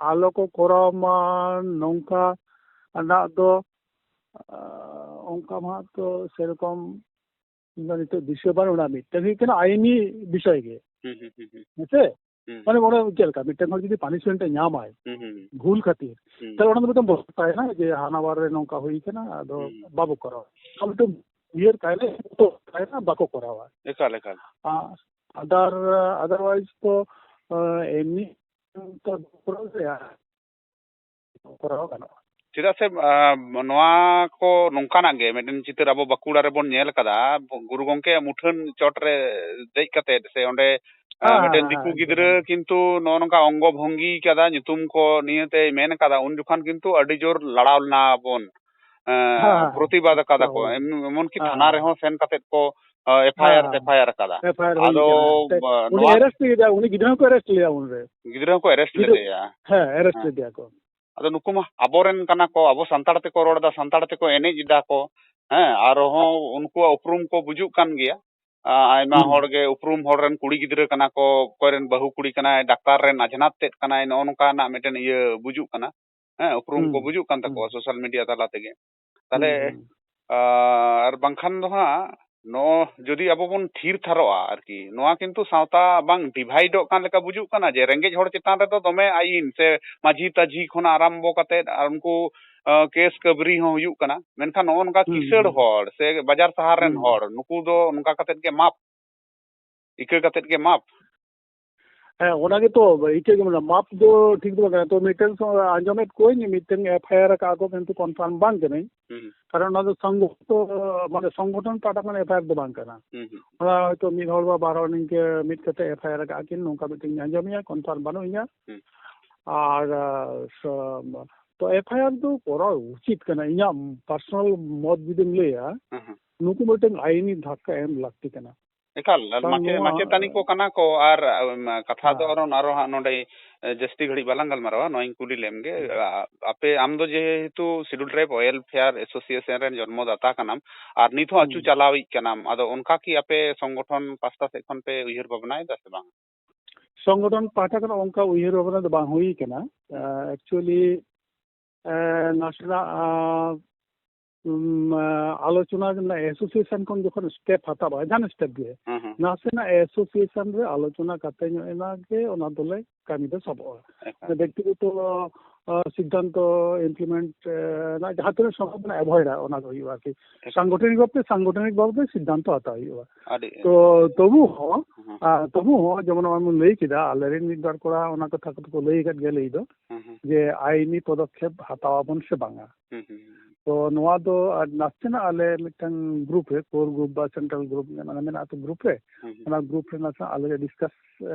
ᱟᱞᱚ ᱠᱚ ᱠᱚᱨᱟᱣ ᱢᱟ, ᱱᱚᱝᱠᱟ ᱨᱮᱱᱟᱜ ᱫᱚ ᱚᱱᱠᱟ ᱢᱟ ᱛᱚ ᱥᱮᱨᱚᱠᱚᱢ ᱤᱧ ᱫᱚ ᱱᱤᱛᱚᱜ ᱫᱤᱥᱟᱹ ᱵᱟᱹᱱᱩᱜᱼᱟ᱾ ᱢᱤᱫᱴᱟᱝ ᱦᱩᱭᱩᱜ ᱠᱟᱱᱟ ᱟᱭᱤᱱᱤ ᱵᱤᱥᱚᱭ ᱜᱮ, ᱦᱮᱸ ᱥᱮ? ᱢᱟᱱᱮ ᱚᱱᱟ ᱪᱮᱫ ᱞᱮᱠᱟ ᱢᱤᱫᱴᱟᱝ ᱦᱚᱲ ᱡᱩᱫᱤ ᱯᱟᱱᱤᱥᱢᱮᱱᱴ ᱮ ᱧᱟᱢᱟᱭ ᱵᱷᱩᱞ ᱠᱷᱟᱹᱛᱤᱨ, ᱛᱟᱦᱞᱮ ᱚᱱᱟ ᱫᱚ ᱢᱤᱫᱴᱟᱝ ᱵᱚᱛᱚᱨ ᱛᱟᱦᱮᱱᱟ ᱡᱮ ᱦᱟᱱᱟ ᱵᱟᱨ ᱨᱮ ᱱᱚᱝᱠᱟ ᱦᱩᱭ ᱠᱟᱱᱟ, ᱟᱫᱚ ᱵᱟᱵᱚ ᱠᱚᱨᱟᱣᱟ᱾ ᱚᱱᱟ ᱢᱤᱫᱴᱟᱝ ᱩᱭᱦᱟᱹᱨ ᱛᱟᱦᱮᱱᱟ, ᱵᱚᱛᱚᱨ ᱛᱟᱦᱮᱱᱟ, ᱵᱟᱠᱚ ᱠᱚᱨᱟᱣᱟ᱾ ᱮᱠᱟᱞ, ᱮᱠᱟᱞ᱾ ᱟᱫᱟᱨ ᱟᱫᱟᱨᱣᱟᱭᱤᱡ ᱛᱚ ᱮᱢᱱᱤ ᱛᱚ ᱠᱚᱨᱟᱣ ᱜᱮᱭᱟ᱾ ᱠᱚᱨᱟᱣ ᱜᱟᱱᱚᱜᱼᱟ᱾ ᱪᱮᱫᱟᱜ ᱥᱮ, ᱟᱸ, ᱱᱚᱣᱟ ᱠᱚ ᱱᱚᱝᱠᱟᱱᱟᱜ ᱜᱮ ᱢᱤᱫᱴᱮᱱ ᱪᱤᱛᱟᱹᱨ ᱟᱵᱚ ᱵᱟᱸᱠᱩᱲᱟ ᱨᱮᱵᱚᱱ ᱧᱮᱞ ᱠᱟᱫᱟ, ᱜᱩᱨᱩ ᱜᱚᱢᱠᱮᱭᱟᱜ ᱢᱩᱴᱷᱟᱹᱱ ᱪᱚᱴ ᱨᱮ ᱫᱮᱡ ᱠᱟᱛᱮᱫ ᱥᱮ ᱚᱸᱰᱮ, ᱟᱸ, ᱦᱮᱸ, ᱢᱤᱫᱴᱮᱱ ᱦᱮᱸ, ᱫᱤᱠᱩ ᱦᱮᱸ, ᱜᱤᱫᱽᱨᱟᱹ ᱦᱮᱸ᱾ ᱠᱤᱱᱛᱩ ᱱᱚᱜᱼᱚ ᱱᱚᱝᱠᱟ ᱚᱝᱜᱚ ᱵᱷᱚᱝᱜᱤ ᱠᱟᱫᱟ, ᱧᱩᱛᱩᱢ ᱠᱚ ᱱᱤᱭᱟᱹᱛᱮᱭ ᱢᱮᱱ ᱠᱟᱫᱟ, ᱩᱱ ᱡᱚᱠᱷᱚᱱ ᱠᱤᱱᱛᱩ ᱟᱹᱰᱤ ᱡᱳᱨ ᱞᱟᱲᱟᱣ ᱞᱮᱱᱟ ᱵᱚᱱ, ᱟᱸ, ᱦᱮᱸ, ᱦᱮᱸ, ᱯᱨᱚᱛᱤᱵᱟᱫ ᱦᱮᱸ, ᱠᱟᱫᱟ ᱠᱚ, ᱦᱮᱸ, ᱮᱢ-, ᱮᱢᱚᱱᱠᱤ ᱦᱮᱸ, ᱛᱷᱟᱱᱟ ᱦᱮᱸ᱾ ᱨᱮᱦᱚᱸ ᱥᱮᱱ ᱠᱟᱛᱮᱫ ᱠᱚ, ᱟᱸ, ᱮᱯᱷ ᱟᱭ ᱟᱨ, ᱦᱮᱸ, ᱮᱯᱷ ᱟᱭ ᱟᱨ ᱠᱟᱫᱟ᱾ ᱦᱮᱸ, ᱮᱯᱷ ᱟᱭ ᱟᱨ ᱦᱩᱭ ᱟᱫᱚ, ᱠᱟᱱᱟ᱾ ᱛᱮ ᱵᱟ-, ᱩᱱᱤ ᱱᱚᱣᱟ ᱮᱨᱮᱥᱴ ᱞᱮᱫᱮᱭᱟ, ᱩᱱᱤ ᱜᱤᱫᱽᱨᱟᱹ ᱦᱚᱸᱠᱚ ᱮᱨᱮᱥᱴ ᱞᱮᱫᱮᱭᱟ ᱩᱱᱨᱮ᱾ ᱜᱤᱫᱽᱨᱟᱹ ᱦᱚᱸᱠᱚ ᱮᱨᱮᱥᱴ ᱜᱤᱫᱽᱨᱟᱹ ᱞᱮᱫᱮᱭᱟ᱾ ᱦᱮᱸ, ᱮᱨᱮᱥᱴ ᱦᱮᱸ᱾ ᱞᱮᱫᱮᱭᱟ ᱠᱚ᱾ ᱟᱫᱚ ᱱᱩᱠᱩ ᱢᱟ ᱟᱵᱚᱨᱮᱱ ᱠᱟᱱᱟ ᱠᱚ, ᱟᱵᱚ ᱥᱟᱱᱛᱟᱲ ᱛᱮᱠᱚ ᱨᱚᱲ ᱮᱫᱟ, ᱥᱟᱱᱛᱟᱲ ᱛᱮᱠᱚ ᱮᱱᱮᱡ ᱮᱫᱟ ᱠᱚ, ᱦᱮᱸ, ᱟᱨᱦᱚᱸ ᱩᱱᱠᱩᱣᱟᱜ ᱩᱯᱨᱩᱢ ᱠᱚ ᱵᱩᱡᱩᱜ ᱠᱟᱱ ᱜᱮᱭᱟ᱾ ᱟ-, ᱟᱭᱢᱟ ᱦᱩᱸ᱾ ᱦᱚᱲ ᱜᱮ ᱩᱯᱨᱩᱢ ᱦᱚᱲ ᱨᱮᱱ ᱠᱩᱲᱤ ᱜᱤᱫᱽᱨᱟᱹ ᱠᱟᱱᱟ ᱠᱚ, ᱚᱠᱚᱭ ᱨᱮᱱ ᱵᱟᱹᱦᱩ ᱠᱩᱲᱤ ᱠᱟᱱᱟᱭ, ᱰᱟᱠᱛᱟᱨ ᱨᱮᱱ ᱟᱡᱷᱱᱟᱨ ᱛᱮᱫ ᱠᱟᱱᱟᱭ, ᱱᱚᱜᱼᱚ ᱱᱚᱝᱠᱟᱱᱟᱜ ᱢᱤᱫᱴᱮᱱ ᱤᱭᱟᱹ ᱵᱩᱡᱩᱜ ᱠᱟᱱᱟ᱾ ᱦᱮᱸ, ᱩᱯᱨᱩᱢ ᱠᱚ ᱦᱩᱸ, ᱵᱩᱡᱩᱜ ᱠᱟᱱ ᱦᱩᱸ᱾ ᱛᱟᱠᱚᱣᱟ ᱥᱳᱥᱟᱞ ᱢᱤᱰᱤᱭᱟ ᱛᱟᱞᱟ ᱛᱮᱜᱮ᱾ ᱛᱟᱦᱞᱮ, ᱦᱩᱸ, ᱦᱩᱸ᱾ ᱟ-, ᱟᱨ ᱵᱟᱝᱠᱷᱟᱱ ᱫᱚ ᱦᱟᱸᱜ ᱱᱚᱜᱼᱚ ᱡᱩᱫᱤ ᱟᱵᱚ ᱵᱚᱱ ᱛᱷᱤᱨ ᱛᱷᱟᱨᱚᱜᱼᱟ ᱟᱨᱠᱤ, ᱱᱚᱣᱟ ᱠᱤᱱᱛᱩ ᱥᱟᱶᱛᱟ ᱵᱟᱝ ᱰᱤᱵᱷᱟᱭᱤᱰᱚᱜ ᱠᱟᱱ ᱞᱮᱠᱟ ᱵᱩᱡᱩᱜ ᱠᱟᱱᱟ ᱡᱮ ᱨᱮᱸᱜᱮᱡ ᱦᱚᱲ ᱪᱮᱛᱟᱱ ᱨᱮᱫᱚ ᱫᱚᱢᱮ ᱟᱹᱭᱤᱱ ᱥᱮ ᱢᱟᱹᱡᱷᱤ ᱛᱟᱹᱡᱷᱤ ᱠᱷᱚᱱᱟᱜ ᱟᱨᱟᱢᱵᱚ ᱠᱟᱛᱮᱫ ᱟᱨ ᱩᱱᱠᱩ, ᱟ, ᱠᱮᱥ ᱠᱟᱹᱵᱨᱤ ᱦᱚᱸ ᱦᱩᱭᱩᱜ ᱠᱟᱱᱟ᱾ ᱢᱮᱱᱠᱷᱟᱱ ᱱᱚᱜᱼᱚ ᱱᱚᱝᱠᱟ ᱦᱩᱸ, ᱠᱤᱥᱟᱹᱬ ᱦᱩᱸ᱾ ᱦᱚᱲ ᱥᱮ ᱵᱟᱡᱟᱨ ᱥᱟᱦᱟᱨ ᱨᱮᱱ ᱦᱩᱸ᱾ ᱦᱚᱲ, ᱱᱩᱠᱩ ᱫᱚ ᱱᱚᱝᱠᱟ ᱠᱟᱛᱮᱫ ᱜᱮ ᱢᱟᱯ, ᱤᱠᱟᱹ ᱠᱟᱛᱮᱫ ᱜᱮ ᱢᱟᱯ᱾ ᱦᱮᱸ, ᱚᱱᱟ ᱜᱮᱛᱚ, ᱤᱠᱟᱹ ᱜᱮ ᱢᱮᱱᱟᱜᱼᱟ, ᱢᱟᱯ ᱫᱚ ᱴᱷᱤᱠ ᱫᱚ ᱵᱟᱝ ᱠᱟᱱᱟ᱾ ᱛᱚ, ᱢᱤᱫᱴᱮᱱ ᱥᱚ-, ᱟᱸᱡᱚᱢᱮᱫ ᱠᱚᱣᱟᱧ, ᱢᱤᱫᱴᱮᱱ ᱮᱯᱷ ᱟᱭ ᱟᱨ ᱟᱠᱟᱫ ᱠᱚ, ᱠᱤᱱᱛᱩ ᱠᱚᱱᱯᱷᱟᱨᱢ ᱵᱟᱝ ᱠᱟᱹᱱᱟᱹᱧ᱾ ᱦᱩᱸ, ᱦᱩᱸ᱾ ᱠᱟᱨᱚᱱ ᱚᱱᱟ ᱫᱚ ᱥᱚᱝᱜᱚᱴᱷᱚᱱ, ᱢᱟᱱᱮ, ᱥᱚᱝᱜᱚᱴᱷᱚᱱ ᱯᱟᱦᱴᱟ ᱠᱷᱚᱱ ᱮᱯᱷ ᱟᱭ ᱟᱨ ᱫᱚ ᱵᱟᱝ ᱠᱟᱱᱟ᱾ ᱦᱩᱸ, ᱦᱩᱸ᱾ ᱚᱱᱟ ᱦᱚᱭᱛᱳ ᱢᱤᱫ ᱦᱚᱲ ᱵᱟ ᱵᱟᱨ ᱦᱚᱲ ᱱᱤᱝᱠᱟᱹ ᱢᱤᱫ ᱠᱟᱛᱮ ᱮᱯᱷ ᱟᱭ ᱟᱨ ᱟᱠᱟᱫ ᱠᱤᱱ, ᱱᱚᱝᱠᱟ ᱢᱤᱫᱴᱮᱱ ᱟᱸᱡᱚᱢᱮᱜᱼᱟ, ᱠᱚᱱᱯᱷᱟᱨᱢ ᱵᱟᱹᱱᱩᱜ ᱤᱧᱟ᱾ ᱦᱩᱸ᱾ ᱟᱨ, ᱟ, ᱥᱚ-, ᱛᱚ, ᱮᱯᱷ ᱟᱭ ᱟᱨ ᱫᱚ ᱠᱚᱨᱟᱣ ᱩᱪᱤᱛ ᱠᱟᱱᱟ, ᱤᱧᱟᱹᱜ ᱯᱟᱨᱥᱚᱱᱟᱞ ᱢᱚᱛ ᱡᱩᱫᱤᱢ ᱞᱟᱹᱭᱟ, ᱦᱩᱸ, ᱦᱩᱸ᱾ ᱱᱩᱠᱩ ᱢᱤᱫᱴᱮᱱ ᱟᱭᱤᱱᱤ ᱫᱷᱟᱠᱠᱟ ᱮᱢ ᱞᱟᱹᱠᱛᱤ ᱠᱟᱱᱟ᱾ ᱮᱠᱟᱞ, ᱟᱨ ᱠᱟᱨᱚᱱ ᱢᱟᱪᱮ-, ᱱᱚᱣᱟ ᱢᱟᱪᱮᱛᱟᱹᱱᱤ ᱠᱚ ᱠᱟᱱᱟ ᱠᱚ, ᱟᱨ, ᱟᱢ, ᱠᱟᱛᱷᱟ ᱫᱚ ᱦᱮᱸ᱾ ᱟᱨᱚ, ᱟᱨᱚ ᱦᱟᱸᱜ ᱱᱚᱰᱮ, ᱮ, ᱡᱟᱹᱥᱛᱤ ᱜᱷᱟᱹᱲᱤᱡ ᱵᱟᱞᱟᱝ ᱜᱟᱞᱢᱟᱨᱟᱣᱟ, ᱱᱚᱣᱟᱧ ᱠᱩᱞᱤ ᱞᱮᱢ ᱜᱮ᱾ ᱦᱩᱸ᱾ ᱟ-, ᱟᱯᱮ, ᱟᱢ ᱫᱚ ᱡᱮᱦᱮᱛᱩ Scheduled Tribe Welfare Association ᱨᱮᱱ ᱡᱚᱱᱢᱚ ᱫᱟᱛᱟ ᱠᱟᱱᱟᱢ, ᱟᱨ ᱱᱤᱛ ᱦᱚᱸ ᱟᱹᱪᱩ ᱦᱩᱸ᱾ ᱪᱟᱞᱟᱣᱤᱡ ᱠᱟᱱᱟᱢ, ᱟᱫᱚ ᱚᱱᱠᱟ ᱠᱤ ᱟᱯᱮ ᱥᱚᱝᱜᱚᱴᱷᱚᱱ ᱯᱟᱥᱴᱟ ᱥᱮᱫ ᱠᱷᱚᱱ ᱯᱮ ᱩᱭᱦᱟᱹᱨ ᱵᱷᱟᱵᱽᱱᱟᱭᱮᱫᱟ ᱥᱮ ᱵᱟᱝ? ᱥᱚᱝᱜᱚᱴᱷᱚᱱ ᱯᱟᱦᱴᱟ ᱠᱷᱚᱱ ᱚᱱᱠᱟ ᱩᱭᱦᱟᱹᱨ ᱵᱷᱟᱵᱽᱱᱟ ᱫᱚ ᱵᱟᱝ ᱦᱩᱭ ᱠᱟᱱᱟ᱾ ᱮᱠᱪᱩᱭᱮᱞᱤ ᱱᱟᱥᱮᱱᱟᱜ ᱟᱸ, ᱩᱢ, ᱟᱸ, ᱟᱞᱳᱪᱚᱱᱟ ᱨᱮᱱᱟᱜ ᱮᱥᱳᱥᱤᱭᱮᱥᱚᱱ ᱠᱷᱚᱱ ᱡᱚᱠᱷᱚᱱ ᱥᱴᱮᱯ ᱦᱟᱛᱟᱣᱟ, ᱡᱟᱦᱟᱱ ᱥᱴᱮᱯ ᱜᱮ, ᱦᱩᱸ, ᱦᱩᱸ᱾ ᱱᱟᱥᱮᱱᱟᱜ ᱮᱥᱳᱥᱤᱭᱮᱥᱚᱱ ᱨᱮ ᱟᱞᱳᱪᱚᱱᱟ ᱠᱟᱛᱮ ᱧᱚᱜ ᱮᱱᱟ ᱜᱮ ᱚᱱᱟ ᱫᱚᱞᱮ ᱠᱟᱹᱢᱤ ᱫᱚ ᱥᱟᱵᱚᱜᱼᱟ᱾ ᱮᱠᱟᱞ᱾ ᱵᱮᱠᱛᱤᱜᱚᱛᱚ ᱟᱸ, ᱥᱤᱫᱽᱫᱷᱟᱱᱛᱚ ᱤᱢᱯᱞᱤᱢᱮᱱᱴ ᱨᱮᱱᱟᱜ ᱡᱟᱦᱟᱸ ᱛᱤᱱᱟᱹᱜ ᱥᱚᱢᱵᱷᱚᱵ ᱵᱚᱱᱟ ᱮᱵᱷᱚᱭᱰᱟ, ᱚᱱᱟ ᱫᱚ ᱦᱩᱭᱩᱜᱼᱟ ᱟᱨᱠᱤ᱾ ᱮᱠᱟᱞ᱾ ᱥᱟᱝᱜᱚᱴᱷᱚᱱᱤᱠ ᱵᱷᱟᱵᱛᱮ ᱥᱟᱝᱜᱚᱴᱷᱚᱱᱤᱠ ᱵᱷᱟᱵᱛᱮ ᱥᱤᱫᱽᱫᱷᱟᱱᱛᱚ ᱦᱟᱛᱟᱣ ᱦᱩᱭᱩᱜᱼᱟ᱾ ᱟᱹᱰᱤ ᱛᱚ ᱛᱚᱵᱩ ᱦᱚᱸ ᱦᱩᱸ᱾ ᱟᱸ, ᱛᱚᱵᱩ ᱦᱚᱸ ᱡᱮᱢᱚᱱ ᱱᱚᱜᱼᱚᱭ ᱵᱚᱱ ᱞᱟᱹᱭ ᱠᱮᱫᱟ, ᱟᱞᱮᱨᱮᱱ ᱢᱤᱫ ᱵᱟᱨ ᱠᱚᱲᱟ ᱚᱱᱟ ᱠᱟᱛᱷᱟ ᱠᱚᱫᱚ ᱠᱚ ᱞᱟᱹᱭ ᱟᱠᱟᱫ ᱜᱮᱭᱟ ᱞᱟᱹᱭ ᱫᱚ, ᱦᱩᱸ, ᱦᱩᱸ᱾ ᱡᱮ ᱟᱭᱤᱱᱤ ᱯᱚᱫᱚᱠᱷᱮᱯ ᱦᱟᱛᱟᱣ ᱟᱵᱚᱱ ᱥᱮ ᱵᱟᱝᱟ᱾ ᱦᱩᱸ, ᱦᱩᱸ, ᱦᱩᱸ᱾ ᱛᱚ ᱱᱚᱣᱟ ᱫᱚ ᱟᱨ ᱱᱟᱥᱮᱱᱟᱜ ᱟᱞᱮ ᱢᱤᱫᱴᱟᱝ ᱜᱨᱩᱯ ᱨᱮ, ᱠᱳᱨ ᱜᱨᱩᱯ ᱵᱟ ᱥᱮᱱᱴᱨᱟᱞ ᱜᱨᱩᱯ ᱢᱮᱱᱟᱜᱼᱟ ᱛᱚ ᱜᱨᱩᱯ ᱨᱮ, ᱦᱩᱸ, ᱦᱩᱸ᱾ ᱚᱱᱟ ᱜᱨᱩᱯ ᱨᱮ ᱱᱟᱥᱮᱱᱟᱜ ᱟᱞᱮ ᱰᱤᱥᱠᱟᱥ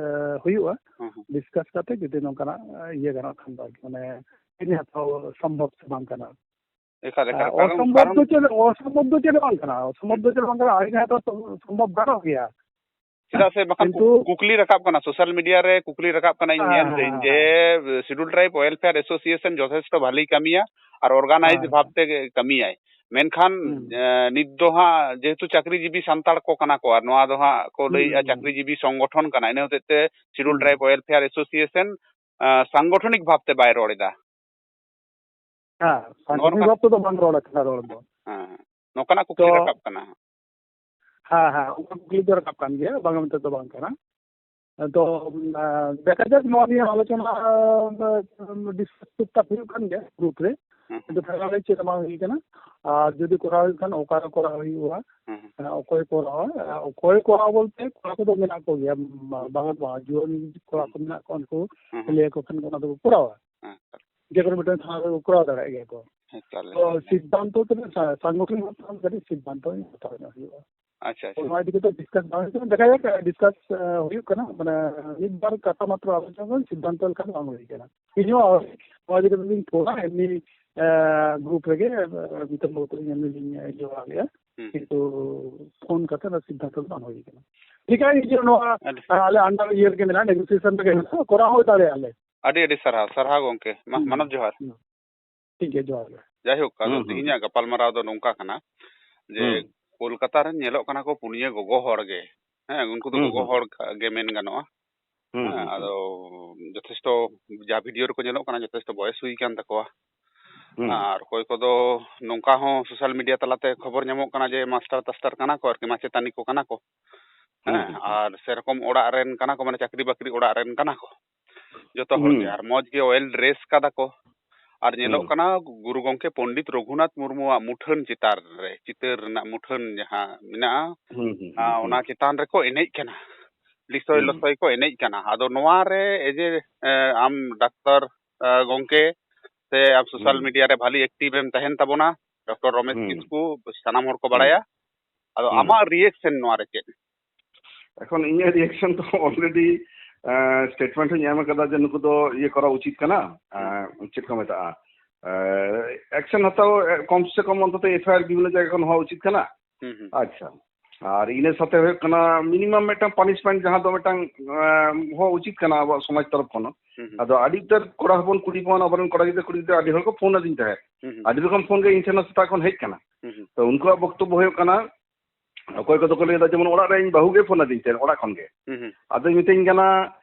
ᱦᱩᱭᱩᱜᱼᱟ᱾ ᱦᱩᱸ, ᱦᱩᱸ᱾ ᱰᱤᱥᱠᱟᱥ ᱠᱟᱛᱮ ᱡᱩᱫᱤ ᱱᱚᱝᱠᱟᱱᱟᱜ ᱤᱭᱟᱹ ᱜᱟᱱᱚᱜ ᱠᱷᱟᱱ ᱫᱚ ᱟᱨᱠᱤ, ᱢᱟᱱᱮ ᱤᱭᱟᱹ ᱦᱟᱛᱟᱣ ᱥᱚᱢᱵᱷᱚᱵ ᱥᱮ ᱵᱟᱝ ᱠᱟᱱᱟ᱾ ᱮᱠᱟᱞ, ᱮᱠᱟᱞ᱾ ᱟᱨ ᱠᱟᱨᱚᱱ, ᱚᱥᱚᱢᱵᱷᱚᱵ ᱠᱟᱨᱚᱱ ᱫᱚ ᱪᱮᱫ, ᱚᱥᱚᱢᱵᱷᱚᱵ ᱫᱚ ᱪᱮᱫ ᱦᱚᱸ ᱵᱟᱝ ᱠᱟᱱᱟ, ᱚᱥᱚᱢᱵᱷᱚᱵ ᱫᱚ ᱪᱮᱫ ᱦᱚᱸ ᱵᱟᱝ ᱠᱟᱱᱟ, ᱟᱹᱨᱤ ᱦᱟᱛᱟᱣ ᱥᱚᱢᱵᱷᱚᱵ ᱜᱟᱱᱚᱜ ᱜᱮᱭᱟ᱾ ᱪᱮᱫᱟᱜ ᱥᱮ ᱵᱟᱠᱷᱟᱱ ᱠᱤᱱᱛᱩ ᱠᱩ-, ᱠᱩᱠᱞᱤ ᱨᱟᱠᱟᱵ ᱠᱟᱱᱟ, ᱥᱳᱥᱟᱞ ᱢᱤᱰᱤᱭᱟ ᱨᱮ ᱠᱩᱠᱞᱤ ᱨᱟᱠᱟᱵ ᱠᱟᱱᱟ, ᱤᱧ ᱦᱮᱸ, ᱧᱮᱞ ᱫᱟᱹᱧ ᱦᱮᱸ, ᱡᱮ ᱦᱮᱸ᱾ Scheduled Tribe Welfare Association ᱡᱚᱛᱷᱮᱥᱴᱚ ᱵᱷᱟᱞᱤ ᱠᱟᱹᱢᱤᱭᱟ ᱟᱨ ᱚᱨᱜᱟᱱᱟᱭᱤᱡᱽ ᱦᱮᱸ, ᱵᱷᱟᱵ ᱛᱮ ᱠᱟᱹᱢᱤᱭᱟᱭ, ᱢᱮᱱᱠᱷᱟᱱ ᱦᱩᱸ᱾ ᱮ, ᱱᱤᱛ ᱫᱚ ᱦᱟᱸᱜ ᱡᱮᱦᱮᱛᱩ ᱪᱟᱹᱠᱨᱤᱡᱤᱵᱤ ᱥᱟᱱᱛᱟᱲ ᱠᱚ ᱠᱟᱱᱟ ᱠᱚ ᱟᱨ ᱱᱚᱣᱟ ᱫᱚ ᱦᱟᱸᱜ ᱠᱚ ᱞᱟᱹᱭᱮᱫᱼᱟ ᱦᱩᱸ᱾ ᱪᱟᱹᱠᱨᱤᱡᱤᱵᱤ ᱥᱚᱝᱜᱚᱴᱷᱚᱱ ᱠᱟᱱᱟ, ᱤᱱᱟᱹ ᱦᱚᱛᱮᱡ ᱛᱮ Scheduled ᱦᱩᱸ᱾ Tribe Welfare Association, ᱟ, ᱥᱟᱝᱜᱚᱴᱷᱚᱱᱤᱠ ᱵᱷᱟᱵ ᱛᱮ ᱵᱟᱭ ᱨᱚᱲ ᱮᱫᱟ᱾ ᱦᱮᱸ, ᱱᱚᱜᱼᱚ ᱱᱚᱝᱠᱟ᱾ ᱥᱟᱝᱜᱚᱴᱷᱚᱱᱤᱠ ᱵᱷᱟᱵ ᱛᱮᱫᱚ ᱵᱟᱝ ᱨᱚᱲ ᱟᱠᱟᱱᱟ ᱨᱚᱲ ᱫᱚ᱾ ᱦᱮᱸ, ᱱᱚᱝᱠᱟᱱᱟᱜ ᱠᱩᱠᱞᱤ ᱛᱚ, ᱨᱟᱠᱟᱵ ᱠᱟᱱᱟ᱾ ᱦᱮᱸ, ᱦᱮᱸ, ᱚᱱᱠᱟ ᱠᱩᱠᱞᱤ ᱫᱚ ᱨᱟᱠᱟᱵ ᱠᱟᱱ ᱜᱮᱭᱟ, ᱵᱟᱝ ᱢᱮᱱᱛᱮ ᱫᱚ ᱵᱟᱝ ᱠᱟᱱᱟ᱾ ᱛᱚ, ᱟ, ᱫᱮᱠᱷᱟ ᱡᱟᱠ, ᱱᱚᱣᱟ ᱱᱤᱭᱮ ᱟᱞᱳᱪᱚᱱᱟ, ᱟ, ᱰᱤᱥᱠᱟᱥ ᱴᱩᱠᱴᱟᱠ ᱦᱩᱭᱩᱜ ᱠᱟᱱ ᱜᱮᱭᱟ ᱜᱨᱩᱯ ᱨᱮ, ᱦᱩᱸ, ᱦᱩᱸ᱾ ᱠᱤᱱᱛᱩ ᱯᱷᱟᱭᱱᱟᱞ ᱪᱮᱫ ᱦᱚᱸ ᱵᱟᱝ ᱦᱩᱭ ᱠᱟᱱᱟ᱾ ᱟᱨ ᱡᱩᱫᱤ ᱠᱚᱨᱟᱣ ᱦᱩᱭᱩᱜ ᱠᱷᱟᱱ ᱚᱠᱟᱨᱮ ᱠᱚᱨᱟᱣ ᱦᱩᱭᱩᱜᱼᱟ, ᱦᱩᱸ, ᱦᱩᱸ᱾ ᱟ, ᱚᱠᱚᱭ ᱠᱚᱨᱟᱣᱟ, ᱟ, ᱚᱠᱚᱭ ᱠᱚᱨᱟᱣ ᱵᱚᱞᱛᱮ ᱠᱚᱲᱟ ᱠᱚᱫᱚ ᱢᱮᱱᱟᱜ ᱠᱚᱜᱮᱭᱟ, ᱵᱟ-, ᱵᱟᱝ ᱫᱚ ᱵᱟᱝ, ᱡᱩᱣᱟᱹᱱ ᱠᱚᱲᱟ ᱠᱚ ᱢᱮᱱᱟᱜ ᱠᱚᱣᱟ, ᱩᱱᱠᱩ ᱦᱩᱸ, ᱦᱩᱸ᱾ ᱞᱟᱹᱭ ᱟᱠᱚ ᱠᱷᱟᱱ ᱚᱱᱟ ᱫᱚᱠᱚ ᱠᱚᱨᱟᱣᱟ᱾ ᱦᱮᱸ᱾ ᱡᱮ ᱠᱳᱱᱳ ᱢᱤᱫᱴᱮᱱ ᱛᱷᱟᱱᱟ ᱨᱮᱠᱚ ᱠᱚᱨᱟᱣ ᱫᱟᱲᱮᱭᱟᱜ ᱜᱮᱭᱟ ᱠᱚ᱾ ᱮᱠᱟᱞ, ᱛᱚ ᱮᱠᱟᱞ᱾ ᱥᱤᱫᱽᱫᱷᱟᱱᱛᱚ ᱛᱮᱫᱚ ᱥᱟ-, ᱥᱟᱝᱜᱚᱴᱷᱚᱱᱤᱠ ᱵᱷᱟᱵ ᱛᱮ ᱠᱟᱹᱴᱤᱡ ᱥᱤᱫᱽᱫᱷᱟᱱᱛᱚ ᱦᱟᱛᱟᱣ ᱧᱚᱜ ᱦᱩᱭᱩᱜᱼᱟ᱾ ᱟᱪᱪᱷᱟ, ᱟᱪᱪᱷᱟ᱾ ᱚᱱᱟ ᱤᱫᱤ ᱠᱟᱛᱮ ᱰᱤᱥᱠᱟᱥ ᱵᱟᱝ ᱦᱩᱭ ᱠᱟᱱᱟ, ᱫᱮᱠᱷᱟ ᱡᱟᱠ, ᱰᱤᱥᱠᱟᱥ, ᱟ, ᱦᱩᱭᱩᱜ ᱠᱟᱱᱟ, ᱢᱟᱱᱮ ᱢᱤᱫ ᱵᱟᱨ ᱠᱟᱛᱷᱟ ᱢᱟᱛᱨᱚ ᱟᱞᱳᱪᱚᱱᱟ ᱠᱟᱱᱟ, ᱥᱤᱫᱽᱫᱷᱟᱱᱛᱚ ᱞᱮᱠᱟ ᱫᱚ ᱵᱟᱝ ᱦᱩᱭ ᱠᱟᱱᱟ᱾ ᱤᱧ ᱦᱚᱸ ᱱᱚᱣᱟ ᱤᱫᱤ ᱠᱟᱛᱮ ᱫᱚᱧ ᱯᱷᱳᱱᱟ, ᱮᱢᱱᱤ, ᱟ, ᱜᱨᱩᱯ ᱨᱮᱜᱮ, ᱟ, ᱢᱤᱫᱴᱮᱱ ᱵᱟᱹᱵᱩ ᱛᱟᱹᱞᱤᱧ ᱮᱢᱱᱤ ᱞᱤᱧ ᱡᱚᱲᱟᱣ ᱞᱮᱜᱼᱟ, ᱦᱩᱸ᱾ ᱠᱤᱱᱛᱩ ᱯᱷᱳᱱ ᱠᱟᱛᱮ ᱚᱱᱟ ᱥᱤᱫᱽᱫᱷᱟᱱᱛᱚ ᱫᱚ ᱵᱟᱝ ᱦᱩᱭ ᱠᱟᱱᱟ᱾ ᱴᱷᱤᱠ ᱟᱪᱷᱮ, ᱤᱭᱟᱹ ᱱᱚᱣᱟ, ᱟᱹᱰᱤ ᱟ, ᱟᱞᱮ under ᱤᱭᱟᱹ ᱨᱮᱜᱮ ᱢᱮᱱᱟᱜᱼᱟ, ᱱᱮᱜᱳᱥᱤᱭᱮᱥᱚᱱ ᱨᱮᱜᱮ ᱢᱮᱱᱟᱜᱼᱟ, ᱠᱚᱨᱟᱣ ᱦᱚᱸ ᱫᱟᱲᱮᱭᱟᱜᱼᱟ ᱞᱮ᱾ ᱟᱹᱰᱤ ᱟᱹᱰᱤ ᱥᱟᱨᱦᱟᱣ, ᱥᱟᱨᱦᱟᱣ ᱜᱚᱝᱠᱮ᱾ ᱢᱟ, ᱦᱩᱸ᱾ ᱢᱟᱱᱚᱛ ᱡᱚᱦᱟᱨ᱾ ᱦᱩᱸ᱾ ᱴᱷᱤᱠ ᱜᱮᱭᱟ, ᱡᱚᱦᱟᱨ ᱜᱮ᱾ ᱡᱟᱭᱦᱳᱠ, ᱟᱫᱚ ᱦᱩᱸ, ᱦᱩᱸ᱾ ᱛᱮᱦᱮᱧᱟᱜ ᱜᱟᱯᱟᱞᱢᱟᱨᱟᱣ ᱫᱚ ᱱᱚᱝᱠᱟ ᱠᱟᱱᱟ ᱡᱮ ᱦᱩᱸ᱾ ᱠᱳᱞᱠᱟᱛᱟ ᱨᱮᱱ ᱧᱮᱞᱚᱜ ᱠᱟᱱᱟ ᱠᱚ ᱯᱩᱱᱭᱟᱹ ᱜᱚᱜᱚ ᱦᱚᱲ ᱜᱮ᱾ ᱦᱮᱸ, ᱩᱱᱠᱩ ᱫᱚ ᱦᱩᱸ, ᱜᱚᱜᱚ ᱦᱩᱸ᱾ ᱦᱚᱲ ᱜᱮ ᱢᱮᱱ ᱜᱟᱱᱚᱜᱼᱟ᱾ ᱦᱩᱸ, ᱦᱮᱸ, ᱦᱩᱸ, ᱟᱫᱚ ᱡᱚᱛᱷᱮᱥᱴᱚ ᱡᱟ ᱵᱷᱤᱰᱤᱭᱳ ᱨᱮᱠᱚ ᱧᱮᱞᱚᱜ ᱠᱟᱱᱟ, ᱡᱚᱛᱷᱮᱥᱴᱚ ᱵᱚᱭᱮᱥ ᱦᱩᱭ ᱠᱟᱱ ᱛᱟᱠᱚᱣᱟ᱾ ᱦᱩᱸ᱾ ᱟᱨ ᱚᱠᱚᱭ ᱠᱚᱫᱚ ᱱᱚᱝᱠᱟ ᱦᱚᱸ ᱥᱳᱥᱟᱞ ᱢᱤᱰᱤᱭᱟ ᱛᱟᱞᱟᱛᱮ ᱠᱷᱚᱵᱚᱨ ᱧᱟᱢᱚᱜ ᱠᱟᱱᱟ ᱡᱮ ᱢᱟᱥᱴᱟᱨ ᱴᱟᱥᱴᱟᱨ ᱠᱟᱱᱟ ᱠᱚ ᱟᱨᱠᱤ, ᱢᱟᱪᱮᱛᱟᱹᱱᱤ ᱠᱚ ᱠᱟᱱᱟ ᱠᱚ᱾ ᱦᱩᱸ, ᱦᱮᱸ, ᱦᱩᱸ, ᱦᱩᱸ᱾ ᱟᱨ ᱥᱮᱨᱚᱠᱚᱢ ᱚᱲᱟᱜ ᱨᱮᱱ ᱠᱟᱱᱟ ᱠᱚ, ᱢᱟᱱᱮ ᱪᱟᱹᱠᱨᱤ ᱵᱟᱹᱠᱨᱤ ᱚᱲᱟᱜ ᱨᱮᱱ ᱠᱟᱱᱟ ᱠᱚ ᱡᱚᱛᱚ ᱦᱚᱲ ᱜᱮ᱾ ᱦᱩᱸ᱾ ᱟᱨ ᱢᱚᱡᱽ ᱜᱮ ᱳᱭᱮᱞ ᱰᱨᱮᱥ ᱠᱟᱫᱟ ᱠᱚ᱾ ᱟᱨ ᱧᱮᱞᱚᱜ ᱦᱩᱸ᱾ ᱠᱟᱱᱟ ᱜᱩᱨᱩ ᱜᱚᱢᱠᱮ ᱯᱚᱱᱰᱤᱛ ᱨᱚᱜᱷᱩᱱᱟᱛᱷ ᱢᱩᱨᱢᱩᱣᱟᱜ ᱢᱩᱴᱷᱟᱹᱱ ᱪᱮᱛᱟᱱ ᱨᱮ, ᱪᱤᱛᱟᱹᱨ ᱨᱮᱱᱟᱜ ᱢᱩᱴᱷᱟᱹᱱ ᱡᱟᱦᱟᱸ ᱢᱮᱱᱟᱜᱼᱟ, ᱦᱩᱸ, ᱦᱩᱸ, ᱟᱨ ᱦᱩᱸ, ᱚᱱᱟ ᱦᱩᱸ᱾ ᱪᱮᱛᱟᱱ ᱨᱮᱠᱚ ᱮᱱᱮᱡ ᱠᱟᱱᱟ, ᱞᱤᱥᱚᱭ ᱦᱩᱸ᱾ ᱞᱚᱥᱚᱭ ᱠᱚ ᱮᱱᱮᱡ ᱠᱟᱱᱟ᱾ ᱟᱫᱚ ᱱᱚᱣᱟ ᱨᱮ ᱮᱡᱮ, ᱮ, ᱟᱢ ᱰᱟᱠᱛᱟᱨ, ᱮ, ᱜᱚᱢᱠᱮ, ᱥᱮ ᱟᱢ ᱥᱳᱥᱟᱞ ᱦᱩᱸ᱾ ᱢᱤᱰᱤᱭᱟ ᱨᱮ ᱵᱷᱟᱞᱤ ᱮᱠᱴᱤᱵᱷ ᱮᱢ ᱛᱟᱦᱮᱱ ᱛᱟᱵᱚᱱᱟ, ᱰᱚᱠᱴᱚᱨ ᱨᱚᱢᱮᱥ ᱦᱩᱸ᱾ ᱠᱤᱥᱠᱩ, ᱥᱟᱱᱟᱢ ᱦᱚᱲ ᱠᱚ ᱦᱩᱸ᱾ ᱵᱟᱲᱟᱭᱟ᱾ ᱟᱫᱚ ᱦᱩᱸ᱾ ᱟᱢᱟᱜ ᱨᱤᱭᱮᱠᱥᱚᱱ ᱱᱚᱣᱟ ᱨᱮ ᱪᱮᱫ? ᱮᱠᱷᱚᱱ ᱤᱧᱟᱹᱜ ᱨᱤᱭᱮᱠᱥᱚᱱ ᱫᱚ ᱚᱞᱨᱮᱰᱤ, ᱮ, ᱥᱴᱮᱴᱢᱮᱱᱴ ᱦᱚᱧ ᱮᱢ ᱟᱠᱟᱫᱟ ᱡᱮ ᱱᱩᱠᱩ ᱫᱚ ᱤᱭᱟᱹ ᱠᱚᱨᱟᱣ ᱩᱪᱤᱛ ᱠᱟᱱᱟ, ᱮ, ᱦᱩᱸ᱾ ᱪᱮᱫ ᱠᱚ ᱢᱮᱛᱟᱜᱼᱟ, ᱮ, ᱮᱠᱥᱚᱱ ᱦᱟᱛᱟᱣ, ᱮ, ᱠᱚᱢ ᱥᱮ ᱠᱚᱢ ᱚᱱᱛᱚᱛᱚ ᱮᱯᱷ ᱟᱭ ᱟᱨ ᱵᱤᱵᱷᱤᱱᱱᱚ ᱡᱟᱭᱜᱟ ᱠᱷᱚᱱ ᱦᱚᱸ ᱩᱪᱤᱛ ᱠᱟᱱᱟ᱾ ᱦᱩᱸ, ᱦᱩᱸ᱾ ᱟᱪᱪᱷᱟ, ᱟᱨ ᱤᱱᱟᱹ ᱥᱟᱛᱮ ᱦᱩᱭᱩᱜ ᱠᱟᱱᱟ ᱢᱤᱱᱤᱢᱟᱢ ᱢᱤᱫᱴᱟᱝ ᱯᱟᱱᱤᱥᱢᱮᱱᱴ ᱡᱟᱦᱟᱸ ᱫᱚ ᱢᱤᱫᱴᱟᱝ, ᱮ, ᱦᱚᱸ ᱩᱪᱤᱛ ᱠᱟᱱᱟ ᱟᱵᱚᱣᱟᱜ ᱥᱚᱢᱟᱡᱽ ᱛᱚᱨᱚᱯ ᱠᱷᱚᱱ᱾ ᱦᱩᱸ, ᱦᱩᱸ᱾ ᱟᱫᱚ ᱟᱹᱰᱤ ᱩᱛᱟᱹᱨ ᱠᱚᱲᱟ ᱦᱚᱯᱚᱱ, ᱠᱩᱲᱤ ᱦᱚᱯᱚᱱ, ᱟᱵᱚᱨᱮᱱ ᱠᱚᱲᱟ ᱜᱤᱫᱽᱨᱟᱹ, ᱠᱩᱲᱤ ᱜᱤᱫᱽᱨᱟᱹ ᱟᱹᱰᱤ ᱦᱚᱲ ᱠᱚ ᱯᱷᱳᱱ ᱟᱹᱫᱤᱧ ᱛᱟᱦᱮᱸᱫ᱾ ᱦᱩᱸ, ᱦᱩᱸ᱾ ᱟᱹᱰᱤ ᱨᱚᱠᱚᱢ ᱯᱷᱳᱱ ᱜᱮ ᱤᱧ ᱴᱷᱮᱱ ᱦᱚᱸ ᱥᱮᱛᱟᱜ ᱠᱷᱚᱱ ᱦᱮᱡ ᱠᱟᱱᱟ᱾ ᱦᱩᱸ, ᱦᱩᱸ᱾ ᱛᱚ ᱩᱱᱠᱩᱣᱟᱜ ᱵᱚᱠᱛᱚᱵᱵᱚ ᱦᱩᱭᱩᱜ ᱠᱟᱱᱟ, ᱚᱠᱚᱭ ᱠᱚᱫᱚ ᱠᱚ ᱞᱟᱹᱭ ᱮᱫᱟ, ᱡᱮᱢᱚᱱ ᱚᱲᱟᱜ ᱨᱮ ᱤᱧ ᱵᱟᱹᱦᱩ ᱜᱮ ᱯᱷᱳᱱ ᱟᱹᱫᱤᱧ ᱛᱟᱦᱮᱸᱫ ᱚᱲᱟᱜ ᱠᱷᱚᱱ ᱜᱮ᱾ ᱦᱩᱸ, ᱦᱩᱸ᱾ ᱟᱫᱚᱭ ᱢᱤᱛᱟᱹᱧ ᱠᱟᱱᱟ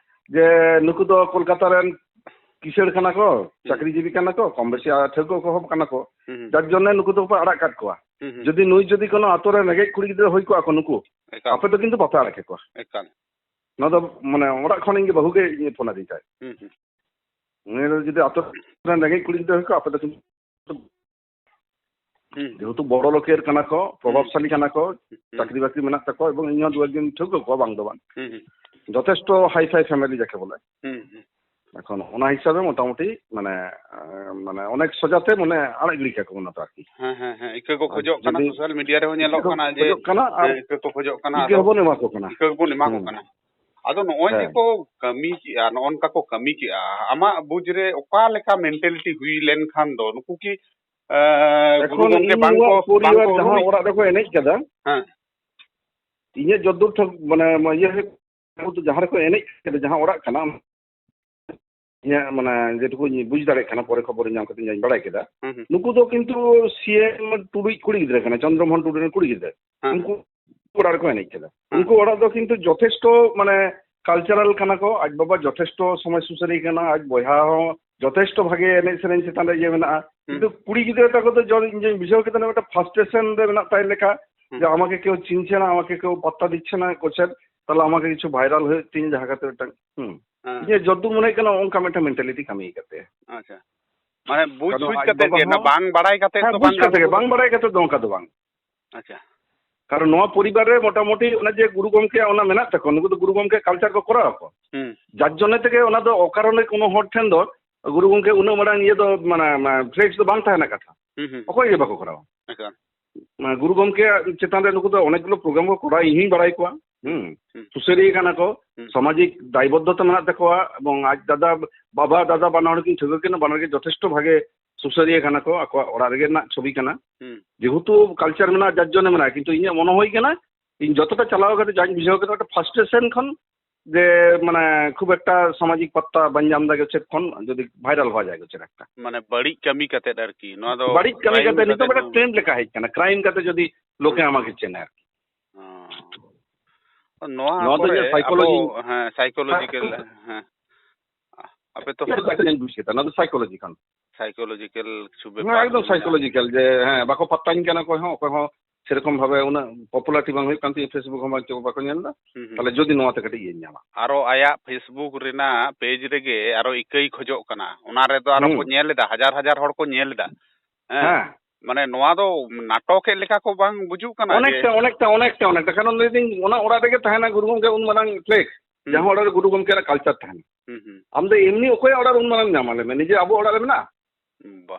ᱡᱮ, "ᱱᱩᱠᱩ ᱫᱚ ᱠᱳᱞᱠᱟᱛᱟ ᱨᱮᱱ ᱠᱤᱥᱟᱹᱬ ᱠᱟᱱᱟ ᱠᱚ, ᱦᱩᱸ᱾ ᱪᱟᱹᱠᱨᱤᱡᱤᱵᱤ ᱠᱟᱱᱟ ᱠᱚ, ᱠᱚᱢ ᱵᱮᱥᱤ ᱟᱨ ᱴᱷᱟᱹᱣᱠᱟᱹ ᱠᱚ ᱦᱚᱲ ᱠᱟᱱᱟ ᱠᱚ, ᱦᱩᱸ, ᱦᱩᱸ᱾ ᱡᱟᱨ ᱡᱚᱱᱱᱮ ᱱᱩᱠᱩ ᱫᱚᱯᱮ ᱟᱲᱟᱜ ᱠᱟᱫ ᱠᱚᱣᱟ᱾ ᱦᱩᱸ, ᱦᱩᱸ᱾ ᱡᱩᱫᱤ ᱱᱩᱭ ᱡᱩᱫᱤ ᱠᱳᱱᱳ ᱟᱛᱳ ᱨᱮ ᱨᱮᱸᱜᱮᱡ ᱠᱩᱲᱤ ᱜᱤᱫᱽᱨᱟᱹ ᱦᱩᱭ ᱠᱚᱜᱼᱟ ᱠᱚ ᱱᱩᱠᱩ, ᱮᱠᱟᱞ᱾ ᱟᱯᱮ ᱫᱚ ᱠᱤᱱᱛᱩ ᱵᱟᱯᱮ ᱟᱲᱟᱜ ᱠᱮᱠᱚᱣᱟ᱾" ᱮᱠᱟᱞ᱾ ᱱᱚᱣᱟ ᱫᱚ ᱢᱟᱱᱮ ᱚᱲᱟᱜ ᱠᱷᱚᱱ ᱤᱧ ᱜᱮ ᱵᱟᱹᱦᱩ ᱜᱮ ᱤᱧᱮ ᱯᱷᱳᱱ ᱟᱹᱫᱤᱧ ᱛᱟᱦᱮᱸᱫ᱾ ᱦᱩᱸ, ᱦᱩᱸ᱾ ᱩᱱᱤ ᱫᱚ ᱡᱩᱫᱤ ᱟᱛᱳ ᱨᱮᱱ ᱨᱮᱸᱜᱮᱡ ᱠᱩᱲᱤ ᱜᱤᱫᱽᱨᱟᱹ ᱦᱩᱭ ᱠᱚᱜᱼᱟ, ᱟᱯᱮ ᱫᱚ ᱠᱤᱱᱛᱩ ᱦᱩᱸ᱾ ᱡᱮᱦᱮᱛᱩ ᱵᱚᱲᱚ ᱞᱳᱠᱮᱨ ᱠᱟᱱᱟ ᱠᱚ, ᱦᱩᱸ᱾ ᱯᱨᱚᱵᱷᱟᱵᱽᱥᱟᱞᱤ ᱠᱟᱱᱟ ᱠᱚ, ᱦᱩᱸ᱾ ᱪᱟᱹᱠᱨᱤ ᱵᱟᱹᱠᱨᱤ ᱢᱮᱱᱟᱜ ᱛᱟᱠᱚᱣᱟ, ᱮᱵᱚᱝ ᱤᱧ ᱦᱚᱸ ᱫᱩ ᱮᱠᱫᱤᱱ ᱴᱷᱟᱹᱣᱠᱟᱹ ᱠᱚᱣᱟ ᱵᱟᱝ ᱫᱚ ᱵᱟᱝ᱾ ᱦᱩᱸ, ᱦᱩᱸ᱾ ᱡᱚᱛᱷᱮᱥᱴᱚ ᱦᱟᱭ ᱯᱷᱟᱭ ᱯᱷᱮᱢᱮᱞᱤ ᱡᱟᱠᱮ ᱵᱚᱞᱮ᱾ ᱦᱩᱸ, ᱦᱩᱸ᱾ ᱮᱠᱷᱚᱱ ᱚᱱᱟ ᱦᱤᱥᱟᱹᱵᱮ ᱢᱚᱴᱟᱢᱩᱴᱤ ᱢᱟᱱᱮ, ᱮᱸ, ᱢᱟᱱᱮ ᱚᱱᱮᱠ ᱥᱚᱡᱟᱛᱮ ᱢᱟᱱᱮ ᱟᱲᱟᱜ ᱜᱤᱰᱤ ᱠᱟᱠᱚ ᱠᱟᱱᱟ ᱛᱚ ᱟᱨᱠᱤ᱾ ᱦᱮᱸ, ᱦᱮᱸ, ᱦᱮᱸ, ᱤᱠᱟᱹ ᱠᱚ ᱟᱨ ᱠᱷᱚᱡᱚᱜ ᱠᱟᱱᱟ, ᱡᱩᱫᱤ ᱥᱳᱥᱟᱞ ᱢᱤᱰᱤᱭᱟ ᱨᱮᱦᱚᱸ ᱤᱠᱟᱹ ᱧᱮᱞᱚᱜ ᱠᱚ ᱠᱟᱱᱟ ᱡᱮ, ᱠᱷᱚᱡᱚᱜ ᱠᱟᱱᱟ ᱟᱨ ᱦᱮᱸ, ᱤᱠᱟᱹ ᱠᱚ ᱠᱷᱚᱡᱚᱜ ᱠᱟᱱᱟ, ᱤᱠᱟᱹ ᱟᱫᱚ ᱦᱚᱸᱵᱚᱱ ᱮᱢᱟ ᱠᱚ ᱠᱟᱱᱟ᱾ ᱤᱠᱟᱹ ᱜᱮᱵᱚᱱ ᱮᱢᱟ ᱠᱚ ᱦᱩᱸ᱾ ᱠᱟᱱᱟ᱾ ᱟᱫᱚ ᱱᱚᱜᱼᱚᱭ ᱡᱮ ᱦᱮᱸ᱾ ᱠᱚ ᱠᱟᱹᱢᱤ ᱠᱮᱜᱼᱟ, ᱱᱚᱜᱼᱚ ᱱᱚᱝᱠᱟ ᱠᱚ ᱠᱟᱹᱢᱤ ᱠᱮᱜᱼᱟ, ᱟᱢᱟᱜ ᱵᱩᱡᱽ ᱨᱮ ᱚᱠᱟ ᱞᱮᱠᱟ ᱢᱮᱱᱴᱟᱞᱤᱴᱤ ᱦᱩᱭ ᱞᱮᱱᱠᱷᱟᱱ ᱫᱚ ᱱᱩᱠᱩ ᱠᱤ, ᱮ, ᱜᱩᱨᱩ ᱮᱠᱷᱚᱱ ᱜᱚᱢᱠᱮ ᱵᱟᱝ ᱤᱧᱟᱹᱜ ᱠᱚ, ᱵᱟᱝ ᱯᱚᱨᱤᱵᱟᱨ ᱠᱚ ᱡᱟᱦᱟᱸ ᱩᱨᱩᱢᱮᱫ? ᱚᱲᱟᱜ ᱨᱮᱠᱚ ᱮᱱᱮᱡ ᱠᱟᱫᱟ, ᱦᱮᱸ᱾ ᱤᱧᱟᱹᱜ ᱡᱚᱛᱫᱩᱨ ᱴᱷᱟᱹᱣ-, ᱢᱟᱱᱮ, ᱤᱭᱟᱹ ᱦᱩᱭᱩᱜ ᱡᱟᱦᱟᱸ ᱨᱮᱠᱚ ᱮᱱᱮᱡ ᱠᱟᱱᱟ, ᱡᱟᱦᱟᱸ ᱚᱲᱟᱜ ᱠᱟᱱᱟ, ᱤᱧᱟᱹᱜ, ᱢᱟᱱᱮ, ᱡᱮᱴᱩᱠᱩᱧ ᱵᱩᱡᱽ ᱫᱟᱲᱮᱭᱟᱜ ᱠᱟᱱᱟ, ᱯᱚᱨᱮ ᱠᱷᱚᱵᱚᱨ ᱧᱟᱢ ᱠᱟᱛᱮ ᱡᱟᱧ ᱵᱟᱲᱟᱭ ᱠᱮᱫᱟ, ᱦᱩᱸ, ᱦᱩᱸ᱾ ᱱᱩᱠᱩ ᱫᱚ ᱠᱤᱱᱛᱩ ᱥᱤ ᱮᱢ ᱴᱩᱰᱩᱭᱤᱡ ᱠᱩᱲᱤ ᱜᱤᱫᱽᱨᱟᱹ ᱠᱟᱱᱟ, ᱪᱚᱱᱫᱨᱚ ᱢᱳᱦᱚᱱ ᱴᱩᱰᱩ ᱨᱮᱱ ᱠᱩᱲᱤ ᱜᱤᱫᱽᱨᱟᱹ᱾ ᱦᱮᱸ, ᱩᱱᱠᱩ ᱦᱮᱸ᱾ ᱚᱲᱟᱜ ᱨᱮᱠᱚ ᱮᱱᱮᱡ ᱠᱮᱫᱟ᱾ ᱦᱮᱸ᱾ ᱩᱱᱠᱩ ᱚᱲᱟᱜ ᱫᱚ ᱠᱤᱱᱛᱩ ᱡᱚᱛᱷᱮᱥᱴᱚ, ᱢᱟᱱᱮ, ᱠᱟᱞᱪᱟᱨᱟᱞ ᱠᱟᱱᱟ ᱠᱚ, ᱟᱡ ᱵᱟᱵᱟ ᱡᱚᱛᱷᱮᱥᱴᱚ ᱥᱚᱢᱟᱡᱽ ᱥᱩᱥᱟᱹᱨᱤᱭᱟᱹ ᱠᱟᱱᱟ, ᱟᱡ ᱵᱚᱭᱦᱟ ᱦᱚᱸ ᱡᱚᱛᱷᱮᱥᱴᱚ ᱵᱷᱟᱜᱮ ᱮᱱᱮᱡ ᱥᱮᱨᱮᱧ ᱪᱮᱛᱟᱱ ᱨᱮ ᱤᱭᱟᱹ ᱢᱮᱱᱟᱜᱼᱟ᱾ ᱦᱩᱸ᱾ ᱠᱤᱱᱛᱩ ᱠᱩᱲᱤ ᱜᱤᱫᱽᱨᱟᱹ ᱛᱟᱠᱚ ᱫᱚ ᱡᱚ-, ᱤᱧ ᱡᱮᱧ ᱵᱩᱡᱷᱟᱹᱣ ᱠᱮᱫᱟ, ᱢᱤᱫᱴᱟᱝ ᱯᱷᱟᱥᱴᱨᱮᱥᱚᱱ ᱨᱮ ᱢᱮᱱᱟᱜ ᱛᱟᱭ ᱞᱮᱠᱟ, ᱦᱩᱸ᱾ ᱡᱮ ᱟᱢᱟᱠᱮ ᱠᱮᱣ ᱪᱤᱱᱪᱷᱮ ᱱᱟ, ᱟᱢᱟᱠᱮ ᱠᱮᱣ ᱯᱟᱛᱛᱟ ᱫᱤᱪᱷᱮ ᱱᱟ, ᱠᱚᱪᱮᱫ, ᱛᱟᱦᱞᱮ ᱟᱢᱟᱠᱮ ᱠᱤᱪᱷᱩ ᱵᱷᱟᱭᱨᱟᱞ ᱦᱩᱭᱩᱜ ᱛᱤᱧ, ᱡᱟᱦᱟᱸ ᱠᱟᱛᱮ ᱢᱤᱫᱴᱟᱝ, ᱦᱩᱸ᱾ ᱦᱮᱸ᱾ ᱤᱧᱟᱹᱜ ᱡᱚᱛᱫᱩᱨ ᱢᱚᱱᱮ ᱦᱩᱭᱩᱜ ᱠᱟᱱᱟ, ᱚᱱᱠᱟ ᱢᱤᱫᱴᱟᱝ ᱢᱮᱱᱴᱟᱞᱤᱴᱤ ᱠᱟᱹᱢᱤ ᱠᱟᱛᱮ᱾ ᱟᱪᱪᱷᱟ᱾ ᱢᱟᱱᱮ ᱵᱩᱡᱽ ᱠᱟᱨᱚᱱ ᱥᱩᱡᱽ ᱟᱡ ᱠᱟᱛᱮ ᱵᱟᱵᱟ ᱜᱮ, ᱚᱱᱟ ᱦᱚᱸ, ᱵᱟᱝ ᱵᱟᱲᱟᱭ ᱠᱟᱛᱮ ᱦᱮᱸ, ᱛᱚ ᱵᱩᱡᱽ ᱵᱟᱝ ᱠᱟᱛᱮ ᱜᱮ, ᱠᱟᱹᱢᱤ᱾ ᱵᱟᱝ ᱵᱟᱲᱟᱭ ᱠᱟᱛᱮ ᱫᱚ ᱚᱱᱠᱟ ᱫᱚ ᱵᱟᱝ᱾ ᱟᱪᱪᱷᱟ᱾ ᱠᱟᱨᱚᱱ ᱱᱚᱣᱟ ᱯᱚᱨᱤᱵᱟᱨ ᱨᱮ ᱢᱚᱴᱟᱢᱩᱴᱤ ᱚᱱᱟ ᱡᱮ ᱜᱩᱨᱩ ᱜᱚᱢᱠᱮᱭᱟᱜ ᱚᱱᱟ ᱢᱮᱱᱟᱜ ᱛᱟᱠᱚᱣᱟ, ᱱᱩᱠᱩ ᱫᱚ ᱜᱩᱨᱩ ᱜᱚᱢᱠᱮ ᱠᱟᱞᱪᱟᱨ ᱠᱚ ᱠᱚᱨᱟᱣ ᱟᱠᱚ᱾ ᱦᱩᱸ᱾ ᱡᱟᱨ ᱡᱚᱱᱱᱮ ᱛᱮᱜᱮ ᱚᱱᱟ ᱫᱚ ᱚᱠᱟᱨᱚᱱᱮ ᱠᱳᱱᱳ ᱦᱚᱲ ᱴᱷᱮᱱ ᱫᱚ ᱜᱩᱨᱩ ᱜᱚᱢᱠᱮ ᱩᱱᱟᱹᱜ ᱢᱟᱨᱟᱝ ᱤᱭᱟᱹ ᱫᱚ, ᱢᱟᱱᱮ, ᱢᱟᱱᱮ, ᱯᱷᱞᱮᱠᱥ ᱫᱚ ᱵᱟᱝ ᱛᱟᱦᱮᱱᱟ ᱠᱟᱛᱷᱟ᱾ ᱦᱩᱸ, ᱦᱩᱸ᱾ ᱚᱠᱚᱭ ᱜᱮ ᱵᱟᱠᱚ ᱠᱚᱨᱟᱣᱟ᱾ ᱮᱠᱟᱞ᱾ ᱢᱟᱱᱮ, ᱜᱩᱨᱩ ᱜᱚᱢᱠᱮ ᱪᱮᱛᱟᱱ ᱨᱮ ᱱᱩᱠᱩ ᱫᱚ ᱚᱱᱮᱠ ᱜᱩᱞᱳ ᱯᱨᱳᱜᱨᱟᱢ ᱠᱚ ᱠᱚᱨᱟᱣᱟ, ᱤᱧ ᱦᱚᱸᱧ ᱵᱟᱲᱟᱭ ᱠᱚᱣᱟ᱾ ᱦᱩᱸ᱾ ᱦᱩᱸ᱾ ᱥᱩᱥᱟᱹᱨᱤᱭᱟᱹ ᱠᱟᱱᱟ ᱠᱚ, ᱦᱩᱸ᱾ ᱥᱟᱢᱟᱡᱤᱠ ᱫᱟᱭᱵᱚᱫᱽᱫᱷᱚᱛᱟ ᱢᱮᱱᱟᱜ ᱛᱟᱠᱚᱣᱟ, ᱮᱵᱚᱝ ᱟᱡ ᱫᱟᱫᱟ, ᱵᱟᱵᱟ, ᱫᱟᱫᱟ ᱵᱟᱱᱟ ᱦᱚᱲ ᱠᱤᱱ ᱴᱷᱟᱹᱣᱠᱟᱹ ᱠᱤᱱᱟ, ᱵᱟᱱᱟᱨ ᱜᱮ ᱡᱚᱛᱷᱮᱥᱴᱚ ᱵᱷᱟᱜᱮ ᱥᱩᱥᱟᱹᱨᱤᱭᱟᱹ ᱠᱟᱱᱟ ᱠᱚ, ᱟᱠᱚᱣᱟᱜ ᱚᱲᱟᱜ ᱨᱮᱜᱮ ᱨᱮᱱᱟᱜ ᱪᱷᱚᱵᱤ ᱠᱟᱱᱟ᱾ ᱦᱩᱸ᱾ ᱡᱮᱦᱮᱛᱩ ᱠᱟᱞᱪᱟᱨ ᱢᱮᱱᱟᱜᱼᱟ, ᱡᱟᱨ ᱡᱚᱱᱱᱮ ᱢᱮᱱᱟᱜᱼᱟ, ᱠᱤᱱᱛᱩ ᱤᱧᱟᱹᱜ ᱢᱚᱱᱮ ᱦᱩᱭ ᱠᱟᱱᱟ, ᱤᱧ ᱡᱚᱛᱚᱴᱟ ᱪᱟᱞᱟᱣ ᱠᱟᱛᱮ ᱡᱟᱧ ᱵᱩᱡᱷᱟᱹᱣ ᱠᱮᱫᱟ, ᱢᱤᱫᱴᱟᱝ ᱯᱷᱟᱥᱴᱨᱮᱥᱚᱱ ᱠᱷᱚᱱ ᱡᱮ, ᱢᱟᱱᱮ, ᱠᱷᱩᱵ ᱮᱠᱴᱟ ᱥᱟᱢᱟᱡᱤᱠ ᱯᱟᱛᱛᱟ ᱵᱟᱝ ᱧᱟᱢ ᱫᱟ ᱜᱚᱪᱮᱫ ᱠᱷᱚᱱ ᱡᱩᱫᱤ ᱵᱷᱟᱭᱨᱟᱞ ᱦᱚᱣᱟ ᱡᱟᱭ ᱜᱚᱪᱮᱫ ᱮᱠᱴᱟ᱾ ᱢᱟᱱᱮ, ᱵᱟᱹᱲᱤᱡ ᱠᱟᱹᱢᱤ ᱠᱟᱛᱮ ᱟᱨᱠᱤ, ᱱᱚᱣᱟ ᱫᱚ ᱵᱟᱹᱲᱤᱡ ᱠᱟᱹᱢᱤ crime ᱠᱟᱛᱮ ᱱᱤᱛᱚᱜ ᱠᱟᱛᱮ ᱢᱤᱫᱴᱟᱝ ᱫᱚ ᱴᱨᱮᱱᱰ ᱞᱮᱠᱟ ᱦᱮᱡ ᱠᱟᱱᱟ, ᱠᱨᱟᱭᱤᱢ ᱠᱟᱛᱮ ᱡᱩᱫᱤ ᱞᱳᱠᱮ ᱦᱩᱸ᱾ ᱟᱢᱟᱜ ᱠᱤᱪᱷᱮᱱ ᱟᱨᱠᱤ᱾ ᱚ᱾ ᱱᱚᱣᱟ ᱱᱚᱣᱟ ᱫᱚ ᱠᱚᱨᱮ ᱤᱧᱟᱹᱜ psychology ᱟᱵᱚ, ᱦᱮᱸ, psychological, ᱦᱮᱸ᱾ ᱦᱮᱸ᱾ ᱟᱯᱮ ᱛᱚ ᱤᱧᱟᱹᱜ ᱠᱟᱛᱷᱟ ᱤᱧ ᱵᱩᱡ ᱠᱮᱫᱟ, ᱱᱚᱣᱟ ᱫᱚ psychology ᱠᱷᱚᱱ᱾ Psychological ᱠᱤᱪᱷᱩ ᱦᱮᱸ, ᱵᱮᱯᱟᱨ ᱮᱠᱫᱚᱢ ᱢᱮᱱᱟᱜᱼᱟ᱾ Psychological, ᱡᱮ, ᱦᱮᱸ, ᱵᱟᱠᱚ ᱯᱟᱛᱛᱟᱧ ᱠᱟᱱᱟ ᱚᱠᱚᱭ ᱦᱚᱸ, ᱚᱠᱚᱭ ᱦᱚᱸ ᱥᱮᱨᱚᱠᱚᱢ ᱵᱷᱟᱵᱮ ᱩᱱᱟᱹᱜ popularity ᱵᱟᱝ ᱦᱩᱭᱩᱜ ᱠᱟᱱ ᱛᱤᱧᱟᱹ, Facebook ᱦᱚᱸ ᱵᱟᱝ, ᱪᱮᱫ ᱦᱚᱸ ᱵᱟᱠᱚ ᱧᱮᱞ ᱮᱫᱟ᱾ ᱦᱩᱸ, ᱦᱩᱸ᱾ ᱛᱟᱦᱞᱮ ᱡᱩᱫᱤ ᱱᱚᱣᱟ ᱛᱮ ᱠᱟᱹᱴᱤᱡ ᱤᱭᱟᱹᱧ ᱧᱟᱢᱟ᱾ ᱟᱨᱚ ᱟᱭᱟᱜ Facebook ᱨᱮᱱᱟᱜ page ᱨᱮᱜᱮ ᱟᱨᱚ ᱤᱠᱟᱹᱭ ᱠᱷᱚᱡᱚᱜ ᱠᱟᱱᱟ, ᱚᱱᱟ ᱨᱮᱫᱚ ᱟᱨᱚ ᱠᱚ ᱦᱩᱸ᱾ ᱧᱮᱞ ᱮᱫᱟ, ᱦᱟᱡᱟᱨ ᱦᱟᱡᱟᱨ ᱦᱚᱲ ᱠᱚ ᱧᱮᱞ ᱮᱫᱟ᱾ ᱦᱮᱸ᱾ ᱦᱮᱸ᱾ ᱢᱟᱱᱮ, ᱱᱚᱣᱟ ᱫᱚ ᱱᱟᱴᱚᱠᱮᱫ ᱞᱮᱠᱟ ᱠᱚ ᱵᱟᱝ ᱵᱩᱡᱩᱜ ᱠᱟᱱᱟ ᱡᱮ ᱚᱱᱮᱠᱴᱟ, ᱚᱱᱮᱠᱴᱟ, ᱚᱱᱮᱠᱴᱟ, ᱚᱱᱮᱠᱴᱟ᱾ ᱠᱟᱨᱚᱱ ᱞᱟᱹᱭᱫᱟᱹᱧ, ᱚᱱᱟ ᱚᱲᱟᱜ ᱨᱮᱜᱮ ᱛᱟᱦᱮᱱᱟ ᱜᱩᱨᱩ ᱜᱚᱢᱠᱮ ᱩᱱ ᱢᱟᱨᱟᱝ ᱯᱷᱞᱮᱠᱥ, ᱦᱩᱸ᱾ ᱡᱟᱦᱟᱸ ᱚᱲᱟᱜ ᱨᱮ ᱜᱩᱨᱩ ᱜᱚᱢᱠᱮᱭᱟᱜ ᱠᱟᱞᱪᱟᱨ ᱛᱟᱦᱮᱱᱟ᱾ ᱦᱩᱸ, ᱦᱩᱸ᱾ ᱟᱢ ᱫᱚ ᱮᱢᱱᱤ ᱚᱠᱚᱭᱟᱜ ᱚᱲᱟᱜ ᱨᱮ ᱩᱱ ᱢᱟᱨᱟᱝ ᱧᱟᱢᱟ, ᱞᱟᱹᱭ ᱢᱮ? ᱱᱤᱡᱮ ᱟᱵᱚ ᱚᱲᱟᱜ ᱨᱮ ᱢᱮᱱᱟᱜᱼᱟ? ᱵᱟ᱾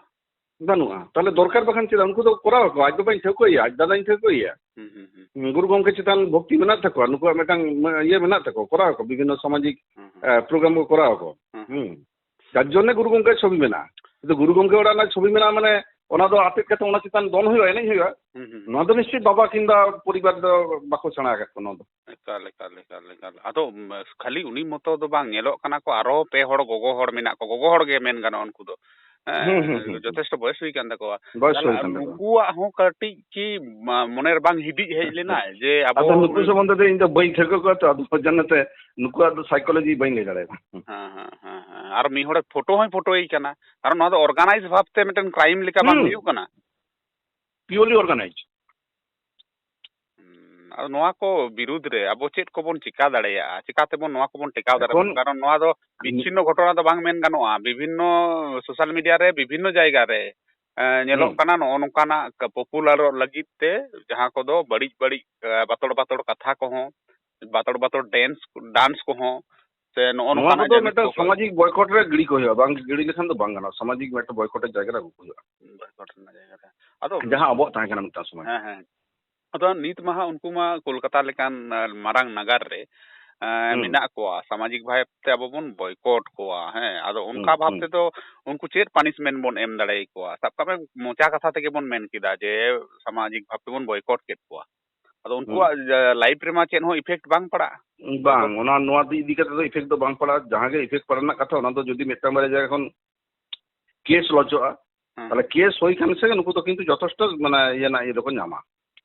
ᱵᱟᱹᱱᱩᱜᱼᱟ᱾ ᱛᱟᱦᱞᱮ ᱫᱚᱨᱠᱟᱨ ᱵᱟᱠᱷᱟᱱ ᱪᱮᱫᱟᱜ? ᱩᱱᱠᱩ ᱫᱚ ᱠᱚᱨᱟᱣ ᱟᱠᱚ, ᱟᱡ ᱵᱟᱵᱟᱧ ᱴᱷᱟᱹᱣᱠᱟᱹᱭᱟ, ᱟᱡ ᱫᱟᱫᱟᱧ ᱴᱷᱟᱹᱣᱠᱟᱹᱭᱟ᱾ ᱦᱩᱸ, ᱦᱩᱸ, ᱦᱩᱸ᱾ ᱦᱩᱸ, ᱜᱩᱨᱩ ᱜᱚᱢᱠᱮ ᱪᱮᱛᱟᱱ ᱵᱷᱚᱠᱛᱤ ᱢᱮᱱᱟᱜ ᱛᱟᱠᱚᱣᱟ, ᱱᱩᱠᱩᱣᱟᱜ ᱢᱤᱫᱴᱟᱝ ᱤᱭᱟᱹ ᱢᱮᱱᱟᱜ ᱛᱟᱠᱚᱣᱟ, ᱠᱚᱨᱟᱣ ᱟᱠᱚ, ᱵᱤᱵᱷᱤᱱᱱᱚ ᱥᱟᱢᱟᱡᱤᱠ, ᱦᱩᱸ, ᱦᱩᱸ᱾ ᱮ, ᱯᱨᱳᱜᱨᱟᱢ ᱠᱚ ᱠᱚᱨᱟᱣ ᱟᱠᱚ᱾ ᱦᱩᱸ, ᱦᱩᱸ᱾ ᱦᱩᱸ᱾ ᱡᱟᱨ ᱡᱚᱱᱱᱮ ᱜᱩᱨᱩ ᱜᱚᱢᱠᱮᱭᱟᱜ ᱪᱷᱚᱵᱤ ᱢᱮᱱᱟᱜᱼᱟ᱾ ᱠᱤᱱᱛᱩ ᱜᱩᱨᱩ ᱜᱚᱢᱠᱮ ᱚᱲᱟᱜ ᱨᱮᱱᱟᱜ ᱪᱷᱚᱵᱤ ᱢᱮᱱᱟᱜᱼᱟ, ᱢᱟᱱᱮ ᱚᱱᱟ ᱫᱚ ᱟᱴᱮᱫ ᱠᱟᱛᱮ ᱚᱱᱟ ᱪᱮᱛᱟᱱ ᱫᱚᱱ ᱦᱩᱭᱩᱜᱼᱟ, ᱮᱱᱮᱡ ᱦᱩᱭᱩᱜᱼᱟ᱾ ᱦᱩᱸ, ᱦᱩᱸ, ᱦᱩᱸ᱾ ᱱᱚᱣᱟ ᱫᱚ ᱱᱤᱥᱪᱤᱛ ᱵᱟᱵᱟ ᱠᱤᱝᱵᱟ ᱯᱚᱨᱤᱵᱟᱨ ᱫᱚ ᱵᱟᱠᱚ ᱥᱮᱬᱟ ᱟᱠᱟᱫ ᱠᱚᱣᱟ ᱱᱚᱣᱟ ᱫᱚ᱾ ᱮᱠᱟᱞ, ᱮᱠᱟᱞ, ᱮᱠᱟᱞ, ᱮᱠᱟᱞ᱾ ᱟᱫᱚ, ᱩᱢ, ᱠᱷᱟᱹᱞᱤ ᱩᱱᱤ ᱢᱚᱛᱚ ᱫᱚ ᱵᱟᱝ, ᱧᱮᱞᱚᱜ ᱠᱟᱱᱟ ᱠᱚ ᱟᱨᱚ ᱯᱮ ᱦᱚᱲ ᱜᱚᱜᱚ ᱦᱚᱲ ᱢᱮᱱᱟᱜ ᱠᱚᱣᱟ, ᱜᱚᱜᱚ ᱦᱚᱲ ᱜᱮ ᱢᱮᱱ ᱜᱟᱱᱚᱜᱼᱟ ᱩᱱᱠᱩ ᱫᱚ᱾ ᱦᱮᱸ, ᱦᱩᱸ, ᱦᱩᱸ, ᱦᱩᱸ, ᱦᱩᱸ᱾ ᱡᱚᱛᱷᱮᱥᱴᱚ ᱵᱚᱭᱮᱥ ᱦᱩᱭ ᱠᱟᱱ ᱛᱟᱠᱚᱣᱟ᱾ ᱵᱚᱭᱮᱥ ᱛᱟᱦᱞᱮ ᱦᱩᱭ ᱠᱟᱱ ᱛᱟᱠᱚᱣᱟ᱾ ᱱᱩᱠᱩᱣᱟᱜ ᱦᱚᱸ ᱠᱟᱹᱴᱤᱡ ᱠᱤ ᱢᱟ-, ᱢᱚᱱᱮᱨᱮ ᱵᱟᱝ ᱦᱤᱫᱤᱡ ᱦᱮᱡ ᱞᱮᱱᱟ ᱡᱮ ᱟᱵᱚ ᱟᱫᱚ ᱱᱩᱠᱩ ᱥᱚᱢᱵᱚᱱᱫᱷᱮ ᱫᱚ ᱤᱧ ᱫᱚ ᱵᱟᱹᱧ ᱴᱷᱟᱹᱣᱠᱟᱹ ᱠᱚᱣᱟ ᱛᱚ, ᱟᱫᱚ ᱡᱟᱱᱟᱛᱮ ᱱᱩᱠᱩᱣᱟᱜ ᱫᱚ psychology ᱵᱟᱹᱧ ᱞᱟᱹᱭ ᱫᱟᱲᱮᱭᱟᱜᱼᱟ᱾ ᱦᱮᱸ, ᱦᱮᱸ, ᱦᱮᱸ, ᱦᱮᱸ᱾ ᱟᱨ ᱢᱤᱫ ᱦᱚᱲᱮ ᱯᱷᱳᱴᱳ ᱦᱚᱸᱭ ᱯᱷᱳᱴᱳᱭ ᱠᱟᱱᱟ, ᱠᱟᱨᱚᱱ ᱱᱚᱣᱟ ᱫᱚ organize ᱵᱷᱟᱵᱛᱮ ᱢᱤᱫᱴᱮᱱ crime ᱞᱮᱠᱟ ᱵᱟᱝ ᱦᱩᱸ᱾ ᱦᱩᱭᱩᱜ ᱠᱟᱱᱟ? Purely organized᱾ ᱦᱩᱸ, ᱟᱫᱚ ᱱᱚᱣᱟ ᱠᱚ ᱵᱤᱨᱩᱫᱽ ᱨᱮ ᱟᱵᱚ ᱪᱮᱫ ᱠᱚᱵᱚᱱ ᱪᱤᱠᱟ ᱫᱟᱲᱮᱭᱟᱜᱼᱟ? ᱪᱤᱠᱟᱛᱮᱵᱚᱱ ᱱᱚᱣᱟ ᱠᱚᱵᱚᱱ ᱴᱮᱠᱟᱣ ᱫᱟᱨᱟᱢᱟ? ᱮᱠᱷᱚᱱ ᱠᱟᱨᱚᱱ ᱱᱚᱣᱟ ᱫᱚ ᱵᱤᱪᱪᱷᱤᱱᱱᱚ ᱜᱷᱚᱴᱚᱱᱟ ᱫᱚ ᱵᱟᱝ ᱢᱮᱱ ᱜᱟᱱᱚᱜᱼᱟ᱾ ᱵᱤᱵᱷᱤᱱᱱᱚ social media ᱨᱮ, ᱵᱤᱵᱷᱤᱱᱱᱚ ᱡᱟᱭᱜᱟ ᱨᱮ, ᱮ, ᱧᱮᱞᱚᱜ ᱦᱩᱸ᱾ ᱠᱟᱱᱟ ᱱᱚᱜᱼᱚ ᱱᱚᱝᱠᱟᱱᱟᱜ ᱠᱟ-, popularᱚᱜ ᱞᱟᱹᱜᱤᱫ ᱛᱮ ᱡᱟᱦᱟᱸ ᱠᱚᱫᱚ ᱵᱟᱹᱲᱤᱡ ᱵᱟᱹᱲᱤᱡ, ᱮ, ᱵᱟᱛᱚᱲ ᱵᱟᱛᱚᱲ ᱠᱟᱛᱷᱟ ᱠᱚᱦᱚᱸ, ᱵᱟᱛᱚᱲ ᱵᱟᱛᱚᱲ dance, dance ᱠᱚᱦᱚᱸ, ᱥᱮ ᱱᱚᱜᱼᱚ ᱱᱚᱣᱟ ᱱᱚᱝᱠᱟᱱᱟᱜ ᱠᱚᱫᱚ ᱡᱤᱱᱤᱥ ᱢᱤᱫᱴᱟᱝ ᱠᱚ ᱥᱟᱢᱟᱡᱤᱠ boycott ᱨᱮ ᱜᱤᱲᱤ ᱠᱚ ᱦᱩᱭᱩᱜᱼᱟ, ᱵᱟᱝ ᱜᱤᱲᱤ ᱞᱮᱠᱷᱟᱱ ᱫᱚ ᱵᱟᱝ ᱜᱟᱱᱚᱜᱼᱟ᱾ ᱥᱟᱢᱟᱡᱤᱠ ᱢᱤᱫᱴᱟᱝ boycott ᱮᱨ ᱡᱟᱭᱜᱟ ᱨᱮ ᱟᱹᱜᱩ ᱠᱚ ᱦᱩᱭᱩᱜᱼᱟ᱾ Boycott ᱨᱮᱱᱟᱜ ᱡᱟᱭᱜᱟ ᱨᱮ᱾ ᱟᱫᱚ ᱡᱟᱦᱟᱸ ᱟᱵᱚᱣᱟᱜ ᱛᱟᱦᱮᱸ ᱠᱟᱱᱟ ᱢᱤᱫᱴᱟᱝ ᱥᱚᱢᱚᱭ᱾ ᱦᱮᱸ, ᱦᱮᱸ᱾ ᱟᱫᱚ ᱱᱤᱛ ᱢᱟ ᱦᱟᱸᱜ ᱩᱱᱠᱩ ᱢᱟ ᱠᱳᱞᱠᱟᱛᱟ ᱞᱮᱠᱟᱱ, ᱟ, ᱢᱟᱨᱟᱝ ᱱᱟᱜᱟᱨ ᱨᱮ, ᱮᱸ, ᱦᱩᱸ᱾ ᱢᱮᱱᱟᱜ ᱠᱚᱣᱟ, ᱥᱟᱢᱟᱡᱤᱠ ᱵᱷᱟᱵᱽ ᱛᱮ ᱟᱵᱚ ᱵᱚᱱ boycott ᱠᱚᱣᱟ, ᱦᱮᱸ᱾ ᱟᱫᱚ ᱦᱩᱸ, ᱚᱱᱠᱟ ᱵᱷᱟᱵᱽ ᱦᱩᱸ᱾ ᱛᱮᱫᱚ ᱩᱱᱠᱩ ᱪᱮᱫ punishment ᱵᱚᱱ ᱮᱢ ᱫᱟᱲᱮ ᱟᱠᱚᱣᱟ? ᱥᱟᱵ ᱠᱟᱜ ᱢᱮ, ᱢᱚᱪᱟ ᱠᱟᱛᱷᱟ ᱛᱮᱜᱮ ᱵᱚᱱ ᱢᱮᱱ ᱠᱮᱫᱟ ᱡᱮ ᱥᱟᱢᱟᱡᱤᱠ ᱵᱷᱟᱵᱽ ᱛᱮᱵᱚᱱ boycott ᱠᱮᱫ ᱠᱚᱣᱟ᱾ ᱟᱫᱚ ᱦᱩᱸ᱾ ᱩᱱᱠᱩᱣᱟᱜ, ᱟ, life ᱨᱮᱢᱟ ᱪᱮᱫ ᱦᱚᱸ effect ᱵᱟᱝ ᱯᱟᱲᱟᱜᱼᱟ᱾ ᱵᱟᱝ, ᱚᱱᱟ, ᱱᱚᱣᱟ ᱤᱫᱤ ᱠᱟᱛᱮ ᱫᱚ effect ᱫᱚ ᱵᱟᱝ ᱯᱟᱲᱟᱜᱼᱟ᱾ ᱡᱟᱦᱟᱸ ᱜᱮ effect ᱯᱟᱲᱟᱜ ᱨᱮᱱᱟᱜ ᱠᱟᱛᱷᱟ, ᱚᱱᱟ ᱫᱚ ᱡᱩᱫᱤ ᱢᱤᱫᱴᱟᱝ ᱵᱟᱨᱭᱟ ᱡᱟᱭᱜᱟ ᱠᱷᱚᱱ case ᱞᱚᱡᱚᱜᱼᱟ, ᱦᱮᱸ᱾ ᱛᱟᱦᱞᱮ case ᱦᱩᱭ ᱠᱷᱟᱱ ᱥᱮ ᱱᱩᱠᱩ ᱫᱚ ᱠᱤᱱᱛᱩ ᱡᱚᱛᱷᱮᱥᱴᱚ, ᱢᱟᱱᱮ, ᱤᱭᱟᱹ ᱨᱮᱱᱟᱜ ᱤᱭᱟᱹ ᱫᱚᱠᱚ ᱧᱟᱢᱟ,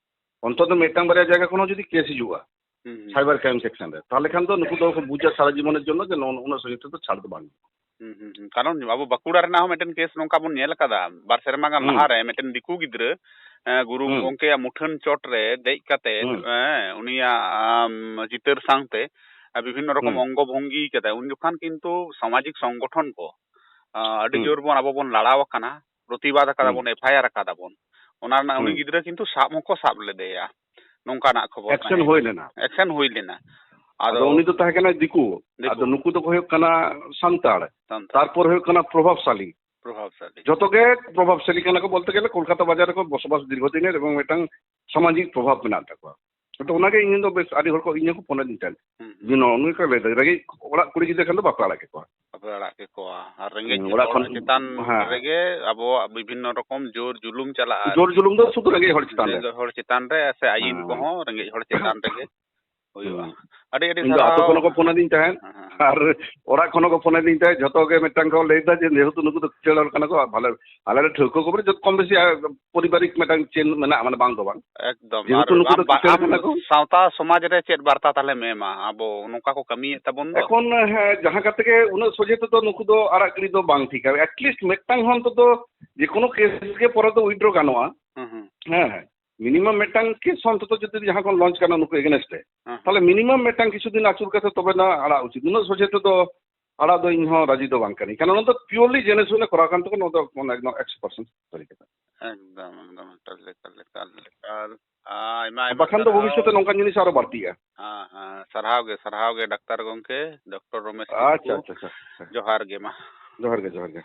ᱚᱱᱛᱚᱛᱚ ᱢᱤᱫᱴᱟᱝ ᱵᱟᱨᱭᱟ ᱡᱟᱭᱜᱟ ᱠᱷᱚᱱ ᱦᱚᱸ ᱡᱩᱫᱤ case ᱦᱤᱡᱩᱜᱼᱟ ᱦᱩᱸ, ᱦᱩᱸ᱾ Cyber crime section ᱨᱮ, ᱛᱟᱦᱞᱮ ᱠᱷᱟᱱ ᱫᱚ ᱱᱩᱠᱩ ᱫᱚ ᱠᱚ ᱵᱩᱡᱟ ᱥᱟᱨᱟ ᱡᱤᱵᱚᱱᱮᱨ ᱡᱚᱱᱱᱚ ᱡᱮ ᱱᱚᱜᱼᱚ, ᱩᱱᱟᱹᱜ ᱥᱟᱺᱜᱤᱧ ᱛᱮᱫᱚ ᱪᱷᱟᱲ ᱫᱚ ᱵᱟᱝ᱾ ᱦᱩᱸ, ᱦᱩᱸ, ᱦᱩᱸ᱾ ᱠᱟᱨᱚᱱ ᱟᱵᱚ ᱵᱟᱸᱠᱩᱲᱟ ᱨᱮᱱᱟᱜ ᱦᱚᱸ ᱢᱤᱫᱴᱮᱱ case ᱱᱚᱝᱠᱟ ᱵᱚᱱ ᱧᱮᱞ ᱟᱠᱟᱫᱟ, ᱵᱟᱨ ᱥᱮᱨᱢᱟ ᱜᱟᱱ ᱦᱩᱸ᱾ ᱞᱟᱦᱟᱨᱮ ᱢᱤᱫᱴᱮᱱ ᱫᱤᱠᱩ ᱜᱤᱫᱽᱨᱟᱹ, ᱮᱸ, ᱜᱩᱨᱩ ᱦᱩᱸ᱾ ᱜᱚᱝᱠᱮᱭᱟᱜ ᱢᱩᱴᱷᱟᱹᱱ ᱪᱚᱴ ᱨᱮ ᱫᱮᱡ ᱠᱟᱛᱮ, ᱦᱩᱸ᱾ ᱮᱸ, ᱩᱱᱤᱭᱟᱜ, ᱟᱢ, ᱪᱤᱛᱟᱹᱨ ᱥᱟᱶᱛᱮ, ᱮᱸ, ᱵᱤᱵᱷᱤᱱᱱᱚ ᱨᱚᱠᱚᱢ ᱦᱩᱸ᱾ ᱚᱝᱜᱚ ᱵᱷᱚᱝᱜᱤ ᱠᱟᱫᱟᱭ᱾ ᱩᱱ ᱡᱚᱠᱷᱟᱱ ᱠᱤᱱᱛᱩ ᱥᱟᱢᱟᱡᱤᱠ ᱥᱚᱝᱜᱚᱴᱷᱚᱱ ᱠᱚ, ᱟᱸ, ᱟᱹᱰᱤ ᱦᱩᱸ᱾ ᱡᱳᱨ ᱵᱚᱱ, ᱟᱵᱚ ᱵᱚᱱ ᱞᱟᱲᱟᱣ ᱟᱠᱟᱱᱟ, ᱯᱨᱚᱛᱤᱵᱟᱫ ᱟᱠᱟᱫᱟ ᱦᱩᱸ᱾ ᱵᱚᱱ, FIR ᱟᱠᱟᱫᱟ ᱵᱚᱱ᱾ ᱚᱱᱟ ᱨᱮᱱᱟᱜ ᱩᱱᱤ ᱦᱩᱸ᱾ ᱜᱤᱫᱽᱨᱟᱹ ᱠᱤᱱᱛᱩ ᱥᱟᱵ ᱦᱚᱸᱠᱚ ᱥᱟᱵ ᱞᱮᱫᱮᱭᱟ᱾ ᱱᱚᱝᱠᱟᱱᱟᱜ ᱠᱷᱚᱵᱚᱨ action ᱛᱟᱦᱮᱸ ᱦᱩᱭ ᱠᱟᱱᱟ᱾ ᱞᱮᱱᱟ᱾ Action ᱦᱩᱭ ᱞᱮᱱᱟ᱾ ᱟᱫᱚ ᱟᱫᱚ ᱩᱱᱤ ᱫᱚ ᱛᱟᱦᱮᱸ ᱠᱟᱱᱟᱭ ᱫᱤᱠᱩ᱾ ᱫᱤᱠᱩ᱾ ᱟᱫᱚ ᱱᱩᱠᱩ ᱫᱚᱠᱚ ᱦᱩᱭᱩᱜ ᱠᱟᱱᱟ ᱥᱟᱱᱛᱟᱲ᱾ ᱥᱟᱱᱛᱟᱲ᱾ ᱛᱟᱨᱯᱚᱨ ᱦᱩᱭᱩᱜ ᱠᱟᱱᱟ ᱯᱨᱚᱵᱷᱟᱵᱽᱥᱟᱞᱤ᱾ ᱯᱨᱚᱵᱷᱟᱵᱽᱥᱟᱞᱤ᱾ ᱡᱚᱛᱚ ᱜᱮ ᱯᱨᱚᱵᱷᱟᱵᱽᱥᱟᱞᱤ ᱠᱟᱱᱟ ᱠᱚ ᱵᱚᱞᱛᱮ ᱜᱮᱞᱮ ᱠᱳᱞᱠᱟᱛᱟ ᱵᱟᱡᱟᱨ ᱨᱮᱠᱚ ᱵᱚᱥᱚᱵᱟᱥ ᱫᱤᱨᱜᱷᱚ ᱫᱤᱱᱮᱨ ᱮᱵᱚᱝ ᱢᱤᱫᱴᱟᱝ ᱥᱟᱢᱟᱡᱤᱠ ᱯᱨᱚᱵᱷᱟᱵᱽ ᱢᱮᱱᱟᱜ ᱛᱟᱠᱚᱣᱟ᱾ ᱟᱫᱚ ᱚᱱᱟᱜᱮ ᱤᱧ ᱫᱚ ᱵᱮᱥ ᱟᱹᱰᱤ ᱦᱚᱲ ᱠᱚ ᱤᱧ ᱦᱚᱸᱠᱚ ᱯᱷᱳᱱ ᱟᱹᱫᱤᱧ ᱛᱟᱦᱮᱸᱫ᱾ ᱦᱩᱸ, ᱦᱩᱸ᱾ ᱡᱮ ᱱᱚᱜᱼᱚ ᱱᱚᱝᱠᱟ ᱞᱟᱹᱭ ᱫᱟᱲᱮ ᱨᱮᱸᱜᱮᱡ ᱚᱲᱟᱜ ᱠᱩᱲᱤ ᱜᱤᱫᱽᱨᱟᱹ ᱠᱷᱟᱱ ᱫᱚ ᱵᱟᱯᱮ ᱟᱲᱟᱜ ᱠᱮᱠᱚᱣᱟ᱾ ᱵᱟᱯᱮ ᱟᱲᱟᱜ ᱠᱮᱠᱚᱣᱟ᱾ ᱟᱨ ᱨᱮᱸᱜᱮᱡ ᱦᱩᱸ, ᱚᱲᱟᱜ ᱦᱚᱲ ᱠᱷᱚᱱ, ᱪᱮᱛᱟᱱ ᱦᱮᱸ᱾ ᱨᱮᱜᱮ ᱟᱵᱚᱣᱟᱜ ᱵᱤᱵᱷᱤᱱᱱᱚ ᱨᱚᱠᱚᱢ ᱡᱳᱨ ᱡᱩᱞᱩᱢ ᱪᱟᱞᱟᱜᱼᱟ᱾ ᱡᱳᱨ ᱡᱩᱞᱩᱢ ᱫᱚ ᱥᱩᱫᱷᱩ ᱨᱮᱸᱜᱮᱡ ᱦᱚᱲ ᱪᱮᱛᱟᱱ ᱨᱮ᱾ ᱨᱮᱸᱜᱮᱡ ᱦᱚᱲ ᱪᱮᱛᱟᱱ ᱨᱮ ᱥᱮ ᱟᱹᱭᱤᱱ ᱦᱮᱸ᱾ ᱠᱚᱦᱚᱸ ᱨᱮᱸᱜᱮᱡ ᱦᱚᱲ ᱪᱮᱛᱟᱱ ᱨᱮᱜᱮ᱾ ᱦᱩᱭᱩᱜᱼᱟ᱾ ᱦᱩᱸ᱾ ᱟᱹᱰᱤ ᱟᱹᱰᱤ ᱤᱧ ᱫᱚ ᱟᱹᱛᱩ ᱥᱟᱨᱦᱟᱣ᱾ ᱠᱷᱚᱱ ᱦᱚᱸᱠᱚ ᱯᱷᱳᱱ ᱟᱹᱫᱤᱧ ᱛᱟᱦᱮᱸᱫ᱾ ᱦᱮᱸ, ᱦᱮᱸ᱾ ᱟᱨ ᱚᱲᱟᱜ ᱠᱷᱚᱱ ᱦᱚᱸᱠᱚ ᱯᱷᱳᱱ ᱟᱹᱫᱤᱧ ᱛᱟᱦᱮᱸᱫ, ᱡᱷᱚᱛᱚ ᱜᱮ ᱢᱤᱫᱴᱟᱝ ᱠᱚ ᱞᱟᱹᱭ ᱮᱫᱟ ᱡᱮ ᱡᱮᱦᱮᱛᱩ ᱱᱩᱠᱩ ᱫᱚ ᱠᱤᱥᱟᱹᱬ ᱦᱚᱲ ᱠᱟᱱᱟ ᱠᱚ, ᱵᱷᱟᱞᱮ, ᱟᱞᱮ ᱞᱮ ᱴᱷᱟᱹᱣᱠᱟᱹ ᱠᱚ ᱵᱚᱞᱮ ᱡᱚᱛᱚ ᱠᱚᱢ ᱵᱮᱥᱤ, ᱟ, ᱯᱟᱨᱤᱵᱟᱨᱤᱠ ᱢᱤᱫᱴᱟᱝ ᱪᱮᱱ ᱢᱮᱱᱟᱜᱼᱟ, ᱢᱟᱱᱮ ᱵᱟᱝ ᱫᱚ ᱵᱟᱝ᱾ ᱮᱠᱫᱚᱢ᱾ ᱡᱮᱦᱮᱛᱩ ᱟᱨ ᱱᱩᱠᱩ ᱟᱢ ᱫᱚ ᱵᱟ-, ᱠᱤᱥᱟᱹᱬ ᱟᱢ ᱠᱟᱱᱟ ᱠᱚ᱾ ᱥᱟᱶᱛᱟ ᱥᱚᱢᱟᱡᱽ ᱨᱮ ᱪᱮᱫ ᱵᱟᱨᱛᱟ ᱛᱟᱦᱞᱮᱢ ᱮᱢᱟ? ᱟᱵᱚ ᱱᱚᱝᱠᱟ ᱠᱚ ᱠᱟᱹᱢᱤᱭᱮᱫ ᱛᱟᱵᱚᱱ ᱫᱚ᱾ ᱮᱠᱷᱚᱱ, ᱦᱮᱸ, ᱡᱟᱦᱟᱸ ᱠᱟᱛᱮ ᱜᱮ ᱩᱱᱟᱹᱜ ᱥᱚᱡᱷᱮ ᱛᱮᱫᱚ ᱱᱩᱠᱩ ᱫᱚ ᱟᱲᱟᱜ ᱜᱤᱰᱤ ᱫᱚ ᱵᱟᱝ ᱴᱷᱤᱠᱟ᱾ At least ᱢᱤᱫᱴᱟᱝ ᱦᱚᱸ ᱚᱱᱛᱚᱛᱚ ᱡᱮ ᱠᱳᱱᱳ case ᱜᱮ ᱯᱚᱨᱮ ᱫᱚ withdraw ᱜᱟᱱᱚᱜᱼᱟ᱾ ᱦᱩᱸ, ᱦᱩᱸ᱾ ᱦᱮᱸ, ᱦᱮᱸ᱾ Minimum ᱢᱤᱫᱴᱟᱝ case ᱚᱱᱛᱚᱛᱚ ᱡᱩᱫᱤ ᱡᱟᱦᱟᱸ ᱠᱷᱚᱱ launch ᱠᱟᱱᱟ ᱱᱩᱠᱩ against ᱨᱮ, ᱦᱮᱸ, ᱦᱮᱸ᱾ ᱛᱟᱦᱞᱮ minimum ᱢᱤᱫᱴᱟᱝ ᱠᱤᱪᱷᱩ ᱫᱤᱱ ᱟᱹᱪᱩᱨ ᱠᱟᱛᱮ ᱛᱚᱵᱮ ᱱᱟ ᱟᱲᱟᱜ ᱩᱪᱤᱛ᱾ ᱩᱱᱟᱹᱜ ᱥᱚᱡᱷᱮ ᱛᱮᱫᱚ ᱟᱲᱟᱜ ᱫᱚ ᱤᱧ ᱦᱚᱸ ᱨᱟᱡᱤ ᱫᱚ ᱵᱟᱝ ᱠᱟᱹᱱᱟᱹᱧ, ᱠᱟᱨᱚᱱ ᱚᱱᱟ ᱫᱚ purely ᱡᱮᱱᱮᱥᱩᱱ ᱮ ᱠᱚᱨᱟᱣ ᱠᱟᱱ ᱛᱟᱠᱚ, ᱱᱚᱣᱟ ᱫᱚ ᱮᱠᱫᱚᱢ ᱮᱠᱥᱚ percent ᱥᱟᱹᱨᱤ ᱠᱟᱛᱷᱟ᱾ ᱮᱠᱫᱚᱢ, ᱮᱠᱫᱚᱢ, ᱮᱠᱟᱞ, ᱮᱠᱟᱞ, ᱮᱠᱟᱞ, ᱮᱠᱟᱞ᱾ ᱟᱭᱢᱟ, ᱟᱭᱢᱟ ᱵᱟᱠᱷᱟᱱ ᱫᱚ ᱥᱟᱨᱦᱟᱣ᱾ ᱵᱷᱚᱵᱤᱥᱥᱚᱛ ᱨᱮ ᱱᱚᱝᱠᱟᱱ ᱡᱤᱱᱤᱥ ᱟᱨᱚ ᱵᱟᱹᱲᱛᱤᱜᱼᱟ᱾ ᱦᱮᱸ, ᱦᱮᱸ, ᱥᱟᱨᱦᱟᱣ ᱜᱮ, ᱥᱟᱨᱦᱟᱣ ᱜᱮ ᱰᱟᱠᱛᱟᱨ ᱜᱚᱝᱠᱮ, ᱰᱚᱠᱴᱚᱨ ᱨᱚᱢᱮᱥ ᱟᱪᱪᱷᱟ, ᱠᱤᱥᱠᱩ᱾ ᱟᱪᱪᱷᱟ, ᱟᱪᱪᱷᱟ, ᱟᱪᱪᱷᱟ᱾ ᱡᱚᱦᱟᱨ ᱜᱮ ᱢᱟ᱾ ᱡᱚᱦᱟᱨ ᱜᱮ, ᱡᱚᱦᱟᱨ ᱜᱮ᱾